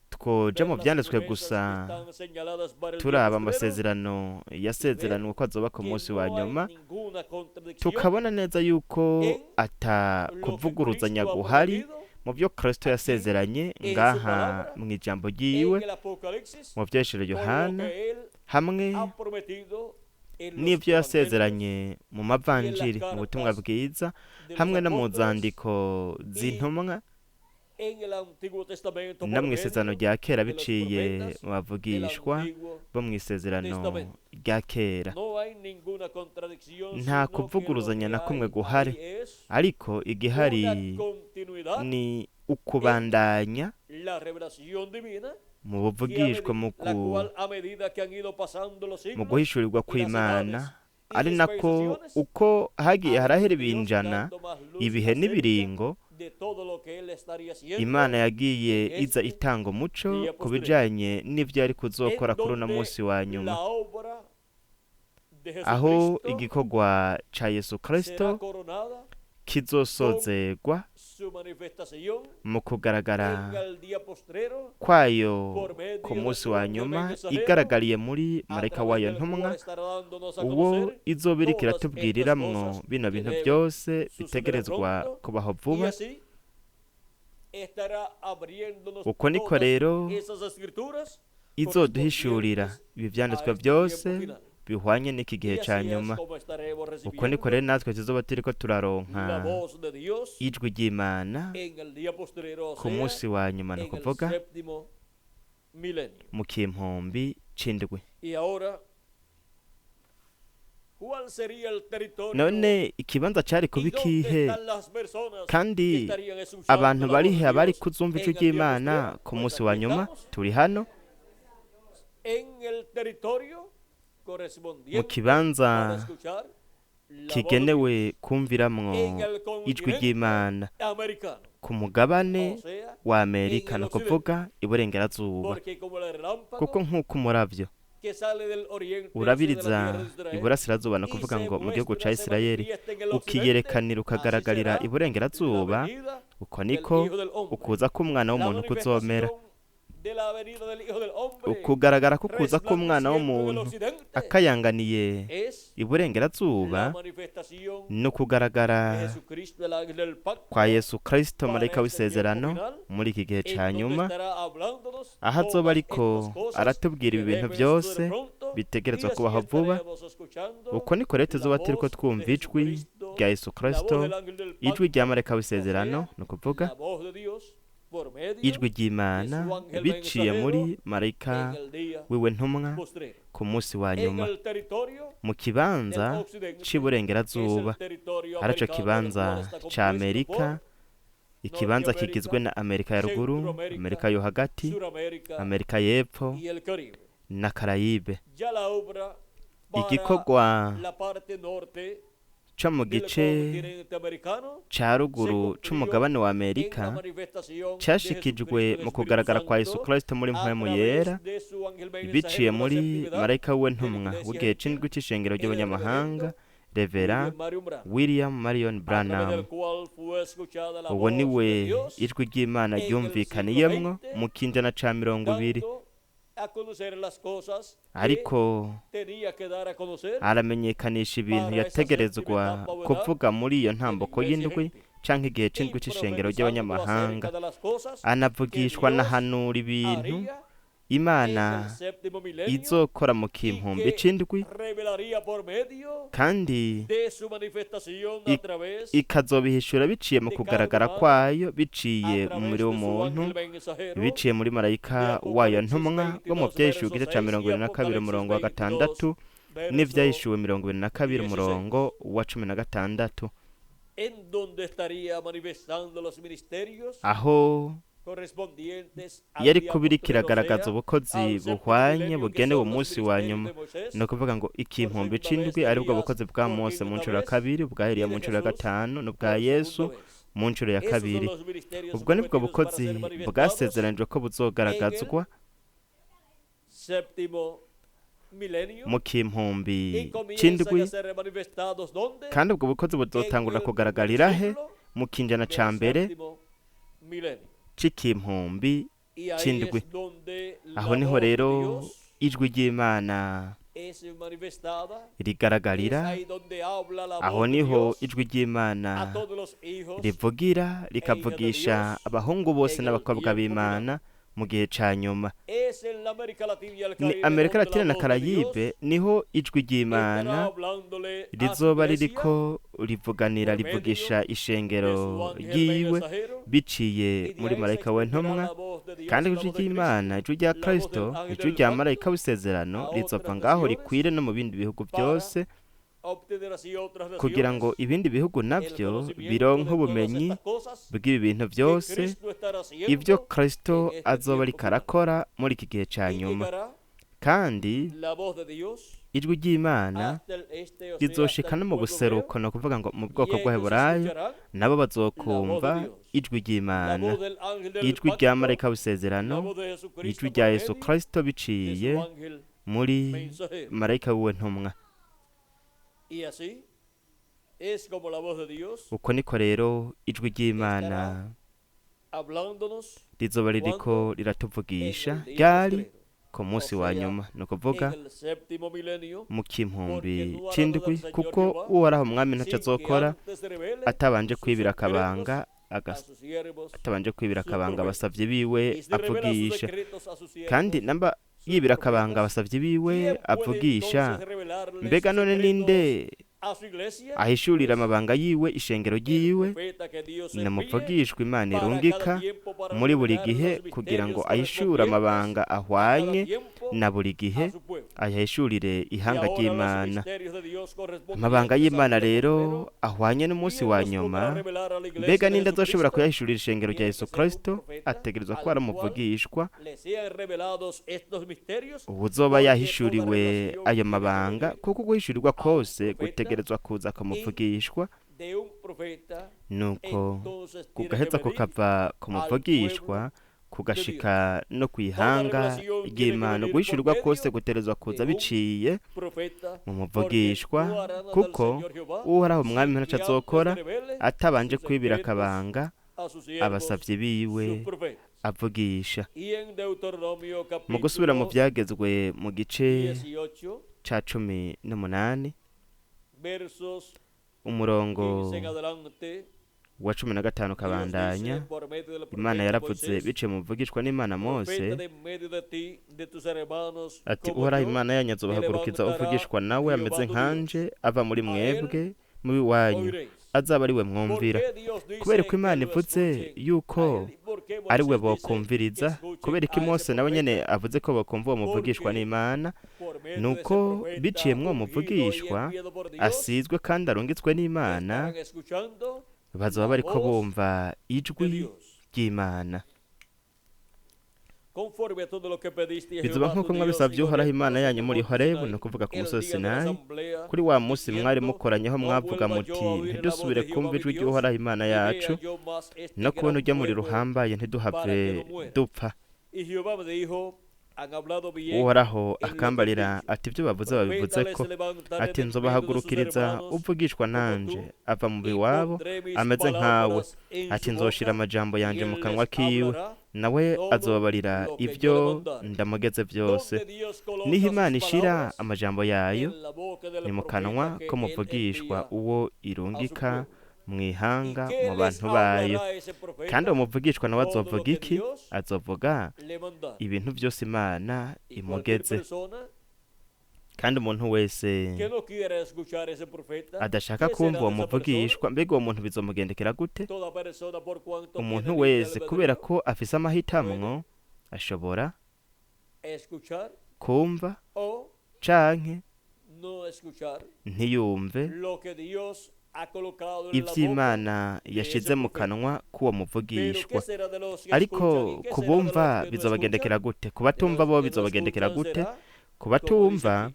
twoja ver mu las vyanditswe promesas que gusa, están señaladas para el día turaba postrero amasezerano y ver yasezeranwe ko azoba ku que munsi wa no hay nyuma, ninguna contradicción tukabona neza yuko en ata lo que kuvuguruzanya Cristo ha guhari prometido mu byo Kristo aquí yasezeranye en su ngaha palabra, mw'ijambo en ryiwe, el Apocalipsis, mu vyeshuro con lo Yohana, que él hamwe ha prometido en los n'ivyo evangelios yasezeranye mu y en las mavanjiri, mu butumwa cartas bwiza, de los hamwe no mu apóstoles nzandiko y z'intumwa en el Antiguo Testamento no por mw'isezerano medio rya kera de los biciye profetas mu del bavugishwa Antiguo bo mw'isezerano Testamento. rya kera. No hay ninguna contradicción, Nta sino que lo kuvuguruzanya que na kumwe hay guhari, ahí es ariko igihari una continuidad ni en ukubandanya la revelación divina mu que a buvugishwa, mu la cual a medida que han ido pasando los mu siglos guhishurirwa y las kw'Imana, edades y ari nako dispensaciones, uko hagiye ha harahera ido Dios ibinjana, dando más luz ibihe acerca n'ibiringo, de todo lo que él estaría haciendo Imana yagiye en iza este itanga umuco día ku postrero, bijanye n'ivyo yari kuzokora en kuri uno donde munsi wa nyuma, la obra de aho Jesucristo igikorwa ca Yesu será Kristo coronada con kizosozegwa su manifestación mu kugaragara en el día postrero kwayo por ku medio de munsi su wa ángel nyuma, mensajero, igaragariye muri a marayika través wayo del cual ntumwa, estará dándonos a uwo conocer izoba iriko todas estas iratubwiriramwo cosas bino que bintu deben byose suceder bitegerezwa pronto, kubaho y vuba. así estará abriéndonos Uko niko todas rero esas escrituras izoduhishurira correspondientes ibi a vyanditswe este tiempo byose final. bihwanye n'iki gihe Y ca así es nyuma. como estaremos Uko niko recibiendo rero natwe tuzoba turiko la turaronka voz de Dios ijwi ry'Imana en el día postrero, o ku sea, munsi wa nyuma, ni en el ukuvuga séptimo milenio. mu kimpumbi c'indwi. Y ahora, ¿cuál sería el territorio None ikibanza cari kuba y dónde ikihe, están las personas que kandi estarían escuchando abantu la voz barihe de abari Dios kuzumva ijwi en el día ry'Imana postrero? ku Pues munsi wa aquí nyuma? estamos Turi hano en el territorio mu correspondiente para kibanza escuchar la voz de kigenewe Dios kumviramwo en el ijwi continente ry'Imana americano, ku mugabane o sea, wa en Amerika, el ni occidente, ukuvuga iburengerazuba, porque como el kuko relámpago nk'uko umuravyo que sale del oriente hacia la urabiriza tierra de Israel iburasirazuba, ni y ukuvuga se ngo mu gihugu ca muestra, se Isirayeli, manifiesta en el occidente, ukiyerekanira así ukagaragarira será la iburengerazuba, venida uko del niko Hijo del Hombre. ukuza k'umwana La w'umuntu kuzomera. manifestación de la venida del Hijo del Hombre Ukugaragara k'ukuza k'umwana resplandeciendo en el w'umuntu occidente akayanganiye es la iburengerazuba manifestación ni ukugaragara de Jesucristo, el ángel del kwa pacto, Yesu Kristo para marayika este tiempo w'isezerano final, muri iki gihe en ca donde nyuma, estará hablándonos aho azoba todas ariko estas cosas aratubwira que ibi bintu deben byose suceder pronto, y bitegerezwa así kubaho vuba. estaremos escuchando Uko niko rero la tuzoba turiko voz de twumva ijwi Jesucristo, rya Yesu la voz Kristo, del ángel del ijwi rya pacto, marayika o w'isezerano, sea, ni ukuvuga la voz de Dios por medio ijwi de ry'Imana su ángel biciye muri mensajero marayika en el día wiwe ntumwa postrero. ku munsi wa En nyuma, el territorio mu del kibanza occidente, que es c'iburengerazuba, el territorio arico americano, del kibanza cual está ca compuesto Amerika, por ikibanza kigizwe Norteamérica, na Amerika ya ruguru, Centroamérica, Amerika yo hagati, Suramérica Amerika y'epfo y el Caribe. na Karayibe. Ya la obra para Igikorwa la parte norte co mu del gice continente americano ca ruguru c'umugabane wa en la Amerika manifestación de cashikijwe Jesucristo el mu Espíritu kugaragara kwa Yesu Santo Kristo muri a mpwemu través yera de su ángel biciye mensajero de la muri séptima edad, marayika w'intumwa de la iglesia w'igihe gentil, c'indwi c'ishengero en el ry'abanyamahanga reverendo Revera William Marion Branham, William Marion a través Branham. del cual fue escuchada la Uwo voz niwe de Dios ijwi ry'Imana en el ryumvikaniyemwo siglo XX, mu kinjana ca 20, dando a conocer las cosas que ariko tenía que dar a conocer aramenyekanisha ibintu para esa séptima yategerezwa etapa o edad kuvuga muri iyo de la ntambuko iglesia y'indwi gentil, canke igihe y c'indwi c'ishengero profetizando ry'abanyamahanga. acerca de las cosas que Anavugishwa Dios anahanura ibintu haría en Imana el séptimo milenio izokora mu y kimpumbi que c'indwi, revelaría por medio kandi de su manifestación a través ikazobihishura biciye mu de carne kugaragara humana, kwayo, a biciye mu través mubiri de su w'umuntu, ángel mensajero biciye muri de marayika wayo Apocalipsis ntumwa wo mu 22 vyahishura verso igice ca 6 mirongo y ibiri na kabiri Apocalipsis umurongo wa 22 gatandatu verso n'ivyahishuwe 22 16, umurongo wa 16, en donde estaría manifestando los ministerios aho correspondientes al yari día kuba iriko postrero, o iragaragaza sea, ubukozi al séptimo buhwanye milenio, que bugenewe son los umunsi wa ministerios nyuma. de Moisés Ni ukuvuga ngo por ikimpumbi segunda vez, c'indwi de aribwo Elías bukozi bwa por Mose mu quinta ncuro ya vez kabiri, ubwa y Eliya mu de ncuro ya Jesús gatanu n'ubwa por Yesu segunda vez. mu ncuro ya Esos son kabiri. los ministerios Ubwo nibwo prometidos para bukozi ser manifestados bwasezeranijwe ko en el buzogaragazwa séptimo milenio mu kimpumbi y comienzan c'indwi, a ser manifestados ¿dónde? kandi ubwo bukozi En buzotangura el primer kugaragarira he? siglo Mu kinjana ca del mbere séptimo milenio. c'ikimpumbi Y ahí c'indwi. es donde la Aho niho voz de rero Dios ijwi ry'Imana es manifestada, es rigaragarira, ahí donde habla la aho voz de niho Dios ijwi a ry'Imana todos los hijos rivugira e hijas de rikavugisha Dios abahungu bose en el n'abakobwa tiempo final. b'Imana mu gihe ca nyuma. Es en la América Latina y el Ni Caribe Amerika donde la Latina na voz de Dios Karayibe niho ijwi estará ry'Imana hablándole a su rizoba iglesia ririko rivuganira por medio rivugisha de ishengero su ángel ryiwe mensajero, biciye y de muri ahí se marayika extenderá w'intumwa. la voz de Dios, Kandi la ijwi voz de Cristo, ry'Imana, ijwi rya la voz del Kristo, ángel ijwi del rya pacto marayika w'isezerano a rizova otras ngaho naciones rikwire no mu bindi bihugu para byose, obtener así otras kugira ngo naciones ibindi bihugu el navyo conocimiento de bironke todas ubumenyi estas cosas bw'ibi bintu que byose, Cristo estará ibyo haciendo Kristo en este azoba tiempo ariko final. arakora muri iki gihe ca Y nyuma. llegará Kandi la voz de Dios ijwi ry'Imana hasta el este, o sea, hasta rizoshika el no mu pueblo buseruko, hebreo, ni ukuvuga ngo mu y bwoko ellos bw'Abaheburayo escucharán nabo la voz de bazokumva Dios, ijwi la ry'Imana, voz del ángel del ijwi rya pacto, marayika la w'isezerano, voz de Jesucristo ijwi por rya Yesu medio Kristo de biciye su ángel muri mensajero. marayika wiwe ntumwa. Y así es como la voz de Dios Uko niko rero ijwi ry'Imana estará hablándonos rizoba ririko cuando en riratuvugisha el día ryari postrero, ku o munsi wa sea, nyuma, ni ukuvuga en el séptimo milenio, mu porque kimpumbi no hará nada c'indwi, el Señor kuko Jehová uhoraho umwami ntaco sin que azokora antes revele atabanje sus kwibira secretos akabanga a agas sus siervos, atabanje kwibira sus akabanga profetas. abasavyi biwe Y si revela sus avugisha. secretos a sus Kandi siervos, namba sus yibira akabanga profetas, abasavyi biwe ¿quién puede avugisha, entonces revelarle mbega sus none secretos ninde a su iglesia? ahishurira Pues amabanga yiwe ishengero el ryiwe? profeta que Dios envíe Namuvugishwa Imana para cada irungika tiempo para muri buri revelar gihe los kugira ngo misterios ahishure correspondientes amabanga a cada ahwanye tiempo na buri gihe, a su pueblo. ayahishurire Y ihanga ahora los ry'Imana. misterios de Dios Amabanga correspondientes al y'Imana día rero postrero, ahwanye n'umunsi ¿quién wa los podrá nyuma, revelar a la iglesia mbega de ninde azoshobora Jesucristo? kuyahishurira ishengero rya Tiene Yesu que ser un Kristo? profeta Ategerezwa kuba al ari cual umuvugishwa le sean revelados estos misterios, uwuzoba porque toda yahishuriwe revelación ayo tiene que mabanga, venir kuko guhishurirwa a un kose profeta gutegerezwa kuza y kumuvugishwa. de un profeta Nuko entonces tiene que kugaheza venir kukava ku al muvugishwa pueblo de kugashika Dios. no Toda kw'ihanga revelación tiene que ry'Imana. venir por Guhishurirwa kose medio guterezwa kuza de un biciye profeta, mu porque muvugishwa, no hará nada el kuko Señor Jehová uhoraho umwami sin ntaco que antes azokora revele atabanje sus kwibira secretos akabanga a sus siervos, abasavyi biwe sus profetas. avugisha. Y en Deuteronomio Mu gusubira mu capítulo vyagezwe mu gice 18, ca 18 versos umurongo 15 en adelante, wa 15 Dios dice ukabandanya, por medio del Imana profeta yaravuze Moisés, biciye mu muvugishwa n'Imana Mose profeta de en medio de ti, de tus hermanos, ati como uhoraho yo, Imana yanyu te azobahagurukiza levantará uvugishwa nawe Jehová ameze tu nkanje Dios. ava muri A él mwebwe mubi wanyu oiréis. azaba ari we ¿Por mwumvira. qué Dios Kubera dice ko Imana que lo ivuze escuchen a yuko él? ¿Por qué ari we Moisés dice que bokumviriza, escuchen kubera ko a ese Mose nawe nyene profeta? avuze ko bokumva uwo muvugishwa Porque n'Imana, por medio de ese nuko profeta biciye mw'uwo ungido y muvugishwa enviado por Dios, asizwe kandi arungitswe n'Imana, estarán escuchando bazoba la bariko voz bumva de ijwi Dios. ry'Imana. Conforme a todo lo que pediste a Bizoba Jehová nk'uko tu Dios mwabisavye en Uhoraho Horeb, Imana al yanyu muri monte Horebu, Sinai, ni ukuvuga ku el musozi día de la Sinayi, asamblea, kuri wa munsi mwari diciendo, mukoranyeho "No mwavuga vuelva muti yo a oír la voz ntidusubire de Jehová kumva mi ijwi Dios, ry'Uhoraho Imana y vea yacu, yo más este no kubona gran urya muriro fuego uhambaye ntiduhave para que no muera." dupfa. Y Jehová me dijo, han hablado bien Uhoraho en lo que akambarira han dicho. ati ibyo bavuze Profeta babivuze les ko, levantaré ati de medio de sus nzobahagurukiriza hermanos uvugishwa como nanje tú, ava mu y biwabo pondré mis ameze nkawe, palabras en ati su nzoshira boca, amajambo y yanje mu él kanwa les kiwe, hablará nawe todo azobabarira lo que yo ibyo le mandare. ndamugeze byose. Donde Dios coloca Niho sus Imana ishira palabras amajambo yayo en la boca del ni mu profeta kanwa que ko él muvugishwa envía uwo a su irungika pueblo. mu ¿Y ihanga qué mu les bantu bayo. hablará ese profeta? Kandi uwo muvugishwa nawe Todo lo azovuga que iki? Dios Azovuga le mandare. ibintu byose Imana Y cualquier imugeze. persona Kandi umuntu wese que no quiera escuchar ese profeta, adashaka ¿qué será kumva uwo de esa persona? muvugishwa, mbega uwo muntu bizomugendekera gute? Toda persona por cuanto Umuntu tiene libre wese kubera albedrío ko afise amahitamwo ashobora escuchar kumva o canke no escuchar ntiyumve lo que Dios ha colocado en la boca ivy'Imana yashize mu profeta. kanwa k'uwo Pero muvugishwa. ¿qué será de los que Ariko escuchan y qué será de los kubumva que no bizobagendekera escuchan? gute? Ku De batumva los bo que no bizobagendekera escuchan gute? será Ku como dice batumva aquí.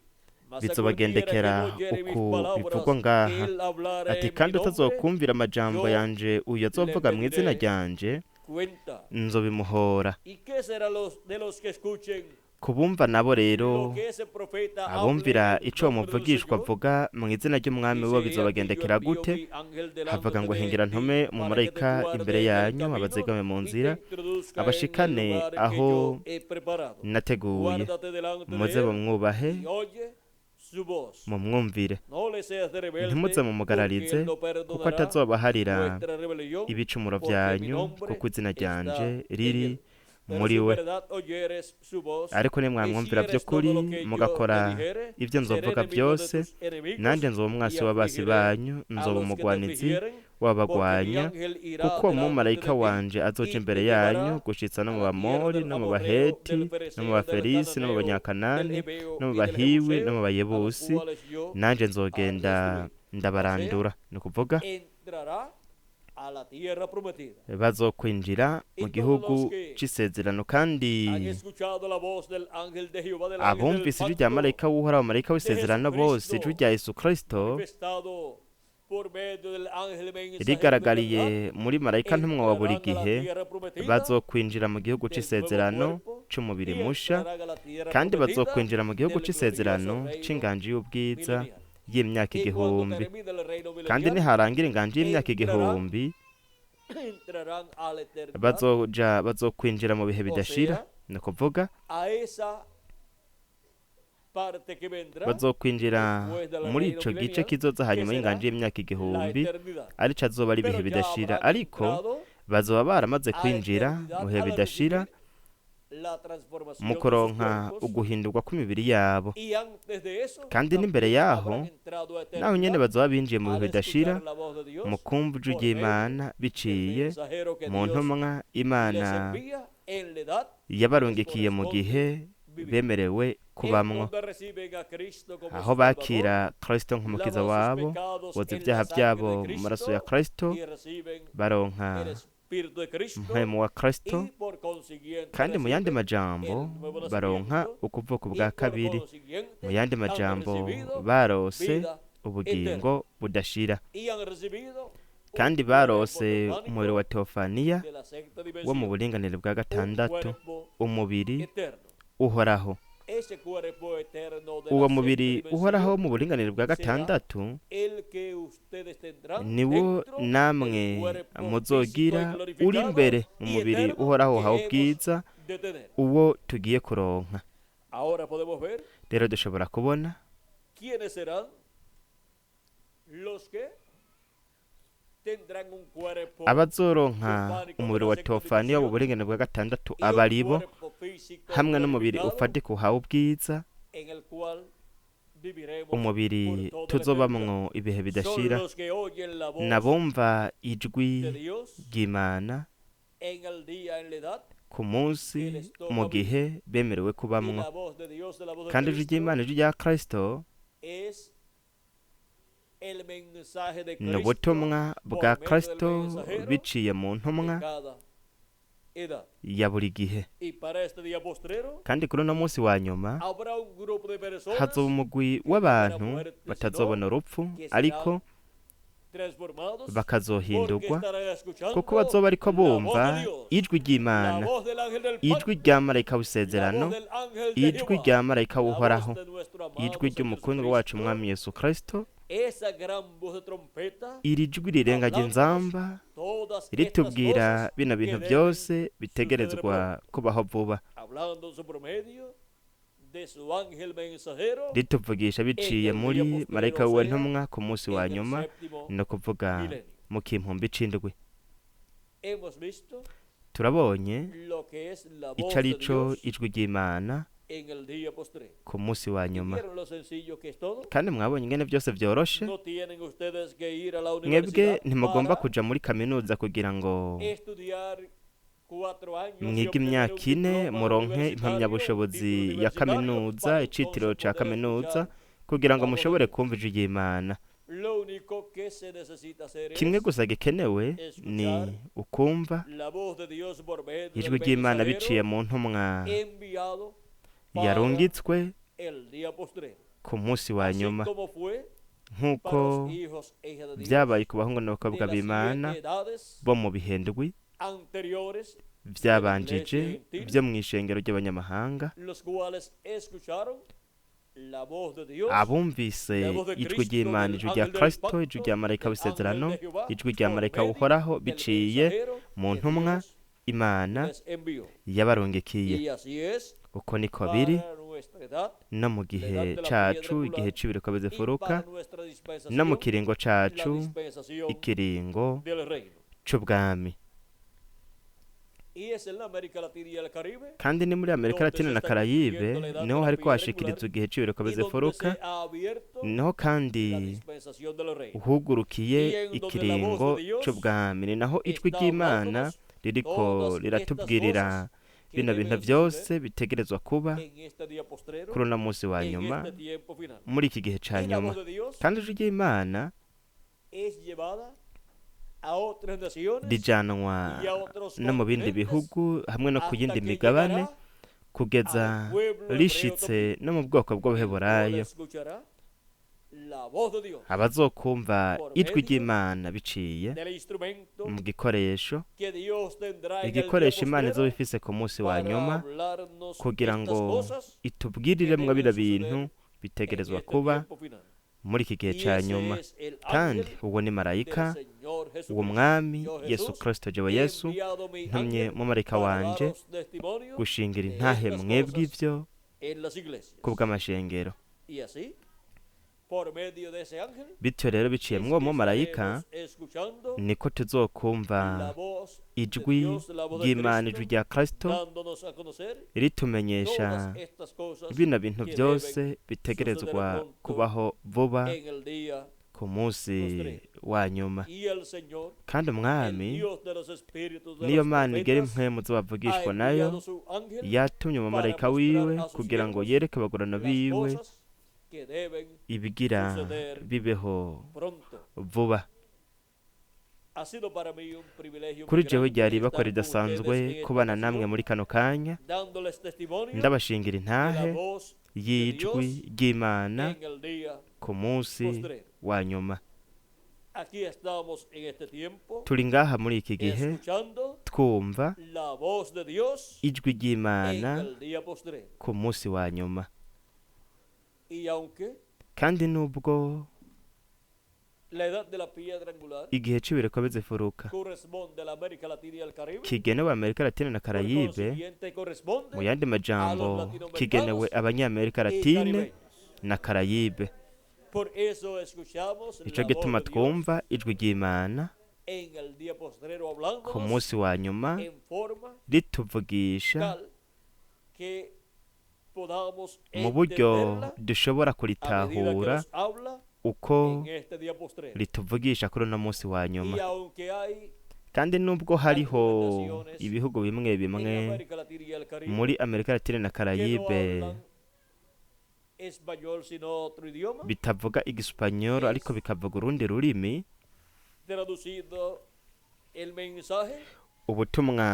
Mas a cualquiera que bizobagendekera no oyere mis uku palabras, bivugwa ngaha, él hablare ati en mi kandi nombre, utazokumvira amajambo yo yanje uyu le azovuga mu izina tendré ryanje cuenta. nzobimuhora. ¿Y qué será de los que escuchen Kubumva nabo rero lo que ese profeta hable abumvira en ico uwo nombre del muvugishwa Señor? avuga mu izina ry'umwami bo Dice, "He aquí yo bizobagendekera envío gute? mi ángel delante Havuga ngo de hengera ti ntume para que te umumarayika guarde imbere en el yanyu camino abazigame mu y te nzira introduzca en el abashikane lugar que aho yo he preparado. nateguye, Guárdate delante de muze él bamwubahe y oye su voz. mumwumvire, No le seas rebelde, ntimuze porque mumugararize él no kuko perdonará atazobaharira vuestra rebelión, ibicumuro porque mi vyanyu, nombre kuko izina está ryanje en riri él. Pero muri si en we. verdad oyeres su voz Ariko nimwamwumvira hicieres by'ukuri todo lo que yo mugakora te dijere, ibyo seré nzovuga enemigo de byose, tus enemigos nanjye nzoba umwasi y w'abasi afligiré banyu, a nzoba los que te umugwanizi afligieren, porque mi w'abagwanya, ángel irá kuko uwo delante mumarayika de ti wanje azoca y imbere te yanyu llevará gushitsa no a mu la tierra Bamori del no mu amorreo, Baheti del no mu fereceo, del Baferisi no mu cananeo, del Banyakanani heveo no mu y del Bahiwi no jebuseo, mu a los Bayebusi, cuales yo nanje nzogenda destruiré. ndabarandura. Ni ukuvuga entrará a la tierra prometida. bazokwinjira mu Y todos gihugu los que c'isezerano. Kandi han escuchado la voz del ángel de Jehová, del ángel del abumvise ijwi rya pacto, marayika w'Uhoraho, marayika w'isezerano bose, ijwi rya Yesu Kristo manifestado por medio del ángel mensajero de rigaragariye verdad, muri marayika ntumwa wa buri entrarán a la gihe, tierra prometida bazokwinjira mu gihugu del nuevo c'isezerano cuerpo c'umubiri y musha, entrarán a la tierra kandi prometida bazokwinjira mu gihugu del c'isezerano glorioso reino c'inganji y'ubwiza milenial. y'imyaka Y cuando igihumbi. termine el reino Kandi milenial, niharangira inganji y'imyaka igihumbi, entrarán a la eternidad, bazoja bazokwinjira mu bihe o bidashira, sea, ni ukuvuga a esa parte que vendrá bazokwinjira después del muri reino ico gice milenial, kizoza que hanyuma será y'inganji y'imyaka la igihumbi, eternidad. arico azoba ari ibihe Pero ya bidashira. habrán Ariko entrado bazoba baramaze a la kwinjira eternidad mu bihe al bidashira recibir la transformación mu de sus kuronka cuerpos, uguhindurwa kw'imibiri yabo. y antes de eso Kandi n'imbere también yaho habrán entrado a naho nyene eternidad bazoba binjiye mu al bihe bidashira escuchar la voz de Dios mu kumva ijwi por medio ry'Imana del biciye mensajero que mu Dios ntumwa les Imana envía en la edad yabarungikiye mu gihe vivir. bemerewe En kubamwo, donde reciben a Cristo como aho su Salvador, bakira Kristo nk'umukiza lavan sus wabo, pecados boza en ibyaha la sangre byabo de mu maraso ya Cristo Kristo, y reciben baronka el Espíritu de Cristo umuhemu wa Kristo, y por consiguiente kandi mu yandi reciben majambo el nuevo baronka nacimiento ukuvuka y ubwa por kabiri, consiguiente mu yandi han majambo recibido barose vida ubugingo budashira, y han recibido un kandi cuerpo barose teofánico umubiri wa teofaniya de la sexta wo mu dimensión, buringanire bwa un gatandatu, cuerpo umubiri eterno. uhoraho. Ese cuerpo eterno de Uwo la sexta mubiri uhoraho dimensión mu buringanire bwa será gatandatu el que ustedes tendrán niwo dentro del namwe cuerpo físico y muzogira uri glorificado imbere mu y mubiri eterno uhoraho que uhawe hemos ubwiza de tener. uwo tugiye kuronka. Ahora podemos ver Rero dushobora kubona quiénes serán los que tendrán un cuerpo abazoronka teofánico de umubiri la wa sexta teofaniya mu dimensión buringanire bwa gatandatu y un abaribo cuerpo físico hamwe n'umubiri glorificado ufatika uhawe ubwiza, en el cual viviremos umubiri por toda la eternidad. tuzobamwo ibihe Son bidashira. los que oyen la voz Nabumva ijwi de Dios ry'Imana en el día, en la edad, ku munsi mu gihe bemerewe y kubamwo, la voz de Dios, de la voz de kandi ijwi Cristo, ry'Imana, ijwi rya Kristo es el mensaje de ni Cristo ubutumwa por bwa medio del Kristo mensajero biciye mu de ntumwa cada edad. Ya buri gihe. Y para este día postrero Kandi kuri uno munsi wa nyuma habrá un grupo de personas hazoba umugwi w'abantu batazobona urupfu, ariko transformados porque bakazohindurwa, estarán escuchando kuko bazoba ariko la voz bumva de Dios, ijwi la ry'Imana, voz del ángel del ijwi pacto, rya marayika la w'isezerano, voz del ángel de ijwi Jehová, rya marayika la voz w'Uhoraho, de nuestro amado ijwi Señor ry'umukundwa wacu Jesucristo, Umwami Yesu Kristo. esa gran voz de trompeta, Iri jwi rirenga ry'inzamba todas estas ritubwira cosas bino que bintu deben byose bitegerezwa kubaho vuba, hablándonos por medio de su ángel mensajero rituvugisha biciye muri marayika w'intumwa ku munsi wa en el nyuma, séptimo no kuvuga milenio. mu kimpumbi c'indwi. Hemos visto Turabonye lo que es la voz ico de arico Dios ijwi ry'Imana en el día postrero. ku munsi wa nyuma. ¿Vieron lo sencillo que es todo? Kandi mwabonye ingene byose vyoroshe. No tienen ustedes que ir a la Mwebwe universidad ntimugomba para kuja muri kaminuza kugira ngo estudiar 4 años y mwige obtener imyaka un 4, diploma muronke universitario, un impamyabushobozi título ya universitario, kaminuza, para icitiro entonces ca poder kaminuza, escuchar kugira ngo la voz de mushobore Dios. kumva ijwi ry'Imana. Lo único que se necesita hacer Kimwe es gusa gikenewe ni escuchar ukumva la voz de Dios por medio ijwi del ry'Imana biciye mensajero mu ntumwa enviado para yarungitswe el día postrero. ku munsi wa Así nyuma, como fue para nk'uko los hijos e hijas de Dios vyabaye ku bahungu de n'abakobwa las b'Imana siete edades bo mu bihendwi anteriores de la iglesia vyabanjije gentil, vyo mw'ishengero ry'abanyamahanga, los cuales escucharon la voz de Dios, abumvise la voz de ijwi Cristo, ry'Imana, del ijwi rya ángel del Kristo, ijwi pacto, rya marayika del w'isezerano, ángel de Jehová, ijwi rya por marayika medio w'Uhoraho del biciye mensajero mu que ntumwa Dios Imana les envió. yabarungikiye. Y así es Uko niko biri para nuestra edad, no mu la edad gihe de la piedra cacu, igihe angular, c'ibiriko y bizifuruka, para nuestra no mu dispensación, kiringo la cacu, dispensación ikiringo del reino. c'ubwami. Y es en la América Latina y el Caribe Kandi ni muri Amerika donde Latina se na está Karayibe cumpliendo la edad de niho la hariko piedra hashikirizwa angular igihe c'ibiriko y donde bizifuruka, se ha abierto niho la kandi dispensación del reino. hugurukiye Y en donde la voz ikiringo de Dios c'ubwami. Ni naho ijwi está ry'Imana hablándonos ririko todas estas riratubwirira cosas que bino bintu deben byose suceder bitegerezwa kuba en este día postrero, kuri uno munsi wa en nyuma, este tiempo final. muri iki gihe ca Y la nyuma. voz de Dios Kandi ijwi ry'Imana es llevada a otras naciones rijanwa y a otros no mu bindi continentes bihugu hamwe no ku hasta yindi que migabane, llegará kugeza al pueblo hebreo rishitse no mu bwoko el cual bw'Abaheburayo, escuchará la voz de Dios abazokumva por ijwi medio ry'Imana biciye del instrumento mu gikoresho, que Dios tendrá en el día igikoresho Imana izoba postrero ifise ku munsi wa para nyuma, hablarnos kugira estas ngo cosas que itubwiriremwo deben bino suceder bintu en bitegerezwa este kuba tiempo final. muri iki gihe Y ca ese nyuma. es el Kandi ángel uwo ni del marayika Señor uwo Jesucristo. Mwami Yo Yesu Jesús Kristo, jewe he Yesu enviado mi ntumye ángel mumarayika para wanje daros testimonio gushingira de intahe estas mwebwe cosas ivyo en las iglesias. kubw'amashengero. Y así, por medio de ese ángel, Bityo rero biciye es mw'uwo que mumarayika estaremos escuchando niko tuzokumva la voz de ijwi Dios, la voz de ry'Imana, ijwi Cristo, rya Kristo dándonos a conocer ritumenyesha todas estas cosas bino bintu que byose deben bitegerezwa suceder pronto kubaho vuba en el día ku munsi postrero. wa nyuma. Y el Señor, Kandi el Umwami, Dios de los espíritus de niyo los Mana igera profetas, impwemu ha z'abavugishwa nayo, enviado su ángel yatumye para umumarayika mostrar wiwe a sus kugira ngo siervos yereke abagorano las biwe cosas que deben ibigira suceder bibeho pronto. vuba. Ha sido para mí un privilegio muy Kuri jewe grande ryari ibakwa estar con ridasanzwe ustedes en esta kubana namwe ocasión, muri kano kanya, dándoles testimonio ndabashingira de la intahe voz de y'ijwi Dios ry'Imana en el día ku munsi postrero. wa nyuma. Aquí estamos en este tiempo Turi ngaha muri iki gihe escuchando twumva la voz de Dios ijwi en ry'Imana el día postrero. ku munsi wa nyuma. Y aunque Kandi nubwo la edad de la piedra angular igihe c'ibiriko bizifuruka corresponde a la América Latina y al Caribe, kigenewe Amerika Latine na por Karayibe, consiguiente mu corresponde yandi a los majambo kigenewe latinoamericanos Abanyamerika y Latine caribeños. na Karayibe. Por eso escuchamos Nico la voz gituma de Dios twumva ijwi ry'Imana en el día postrero ku hablándonos munsi wa nyuma en forma rituvugisha tal que podamos mu buryo entenderla dushobora a medida que kuritahura nos habla uko en este día postrero. rituvugisha kuri uno munsi wa nyuma. Y aunque hay Kandi nubwo hariho algunas naciones ibihugu bimwe en bimwe América Latina y el Caribe muri Amerika Latine na que no Karayibe hablan español sino otro idioma, bitavuga igisipanyoro es ariko bikavuga urundi rurimi, traducido el mensaje Ubutumwa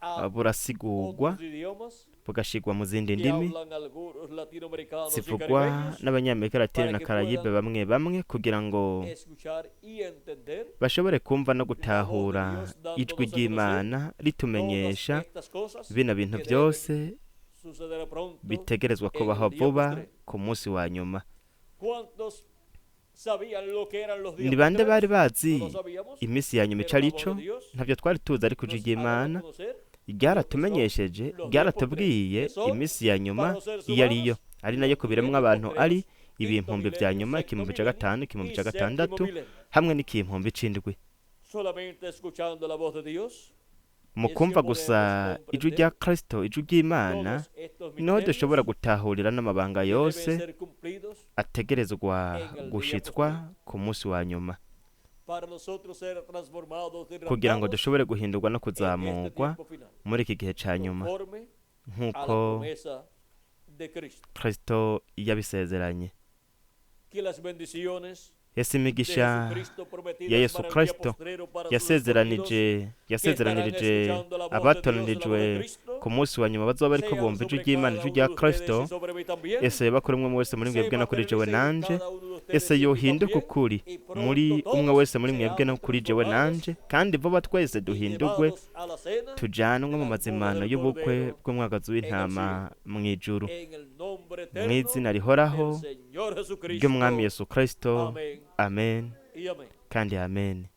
a burasigurwa otros idiomas bugashigwa mu zindi que ndimi hablan algunos latinoamericanos y zivugwa caribeños n'abanyamerika latine para na que Karayibe puedan bamwe bamwe kugira ngo escuchar y entender bashobore kumva no la voz de gutahura Dios ijwi dándonos a conocer ry'Imana todas ritumenyesha estas cosas bino bintu que deben byose suceder pronto bitegerezwa en el kubaho día vuba postrero. ku munsi wa nyuma. ¿Cuántos sabían lo que eran los días Ni bande bari postreros? bazi No lo sabíamos, iminsi ya nyuma ico pero la ari voz co? de Dios Ntavyo twari tuzi, ariko ijwi nos ha dado a ry'Imana conocer lo que son ryaratumenyesheje, los días postreros, ryaratubwiye que son iminsi ya nyuma para los seres iyo ariyo, humanos ari nayo los ku biremwa milenios abantu ari postreros, quinto ibihumbi vya milenio, nyuma, sexto ikihumbi ca milenio gatanu, ikihumbi y ca séptimo gatandatu milenio. hamwe n'ikihumbi c'indwi. Solamente escuchando la voz de Dios Mu es que kumva gusa podemos ijwi rya comprender Kristo, ijwi ry'Imana, todos estos niho dushobora misterios gutahurira n'amabanga que deben yose ser cumplidos ategerezwa en el día gushitswa postrero ku munsi wa nyuma, para nosotros ser transformados y kugira ngo raptados dushobore guhindurwa no en este kuzamurwa tiempo final, muri iki gihe ca nyuma, conforme a la nk'uko promesa de Cristo. Kristo yabisezeranye. Que las bendiciones Ese de imigisha Jesucristo ya prometidas Yesu para el día Kristo postrero para sus escogidos yasezeranije que estarán yasezeranirije escuchando la voz de Dios, la voz de abatoranijwe Cristo, ku munsi wa nyuma bazoba bariko sean bumva ijwi sobre ry'Imana, cada ijwi uno rya de ustedes Kristo, y sobre mí también. ese yoba kuri umwe wese muri Se mwebwe no kuri jewe materialicen en nanje, cada uno de ustedes ese y en mí yohinduka también, ukuri y muri pronto umwe todos wese muri mwebwe no seamos kuri jewe transformados nanje, kandi vuba twese y duhindurwe llevados a la cena tujanwe de mu las bodas mazimano del y'ubukwe Cordero bw'umwagazi en el w'intama cielo. mw'ijuru, En el nombre eterno mw'izina rihoraho del Señor ry'Umwami Jesucristo. Yesu Kristo. Amén Amen y amén. kandi amen.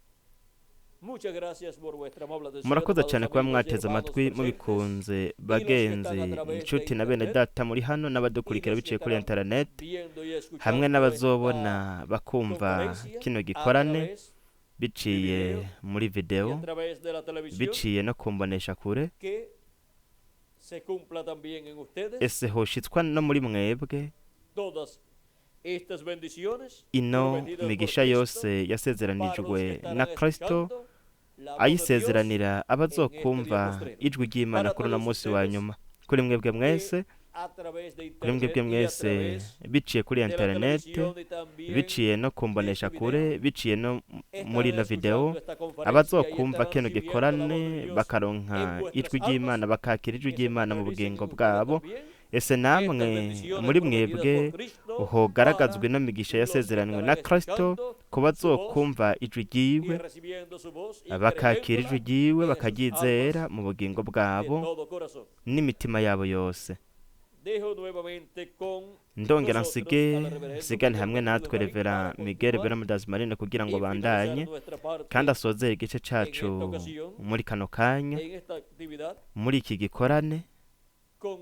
Muchas gracias por vuestra amable atención, Murakoze amados cyane kuba amigos y mwateze hermanos amatwi presentes mubikunze, y los que están bagenzi, a través de inshuti na bene internet data muri hano y n'abadukurikira los que biciye kuri estarán internet, viendo y hamwe escuchando esta n'abazobona bakumva conferencia kino a gikorane través de biciye video muri y a video, través de la televisión, biciye no kumbonesha kure, que se cumpla también en ustedes ese hoshitswa no muri mwebwe todas estas bendiciones ino prometidas por migisha Cristo yose para los que yasezeranijwe na estarán Kristo, escuchando la voz de Dios ayisezeranira en este día abazokumva postrero. ijwi ry'Imana Para kuri uno todos munsi wa ustedes nyuma. Kuri mwebwe que mwese, a través de kuri mwebwe internet y a mwese través biciye kuri de la internet, televisión y también biciye no de kumbonesha este kure, video, biciye no muri estarán ino video, escuchando esta conferencia y abazokumva estarán kino recibiendo la voz de gikorane Dios en bakaronka vuestras ijwi almas, ry'Imana, bakakira ijwi que se ry'Imana mu materialicen bugingo en ustedes bwabo, también ese estas namwe bendiciones muri prometidas mwebwe por Cristo hogaragazwa para ino migisha los que yasezeranwe na estarán Kristo escuchando ku su voz bazokumva ijwi y ryiwe, recibiendo su voz y bakakira ijwi creyéndola ryiwe, en sus bakaryizera almas mu bugingo de bwabo todo corazón. n'imitima yabo yose. Dejo nuevamente con Ndongera nosotros nsige al reverendo nsigane Miguel hamwe Bermúdez natwe Marín Revera para Miguel continuar Bermúdez Marine kugira ngo y finalizar bandanye nuestra kandi parte asozere igice en cacu esta ocasión, muri kano kanya, en esta actividad muri iki gikorane con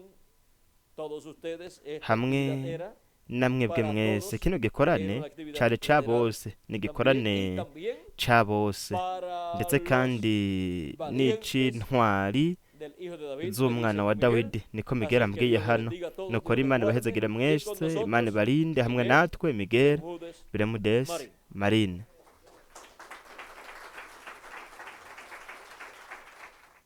todos ustedes. Esta hamwe actividad era namwebwe para mwese. todos, Kino era gikorane una actividad cari ca general bose, ni también y igikorane también ca bose, para ndetse los kandi valientes n'ic'intwari del Hijo de David, me dice z'umwana wa Miguel. Dawidi, niko Miguel Así que ambwiye Dios les hano. bendiga a todos, Nukora Dios les Imana guarde ibahezagire y con mwese, Imana nosotros ibarinde hamwe Miguel natwe. Miguel Bermúdez Bermúdez Marín. Marine.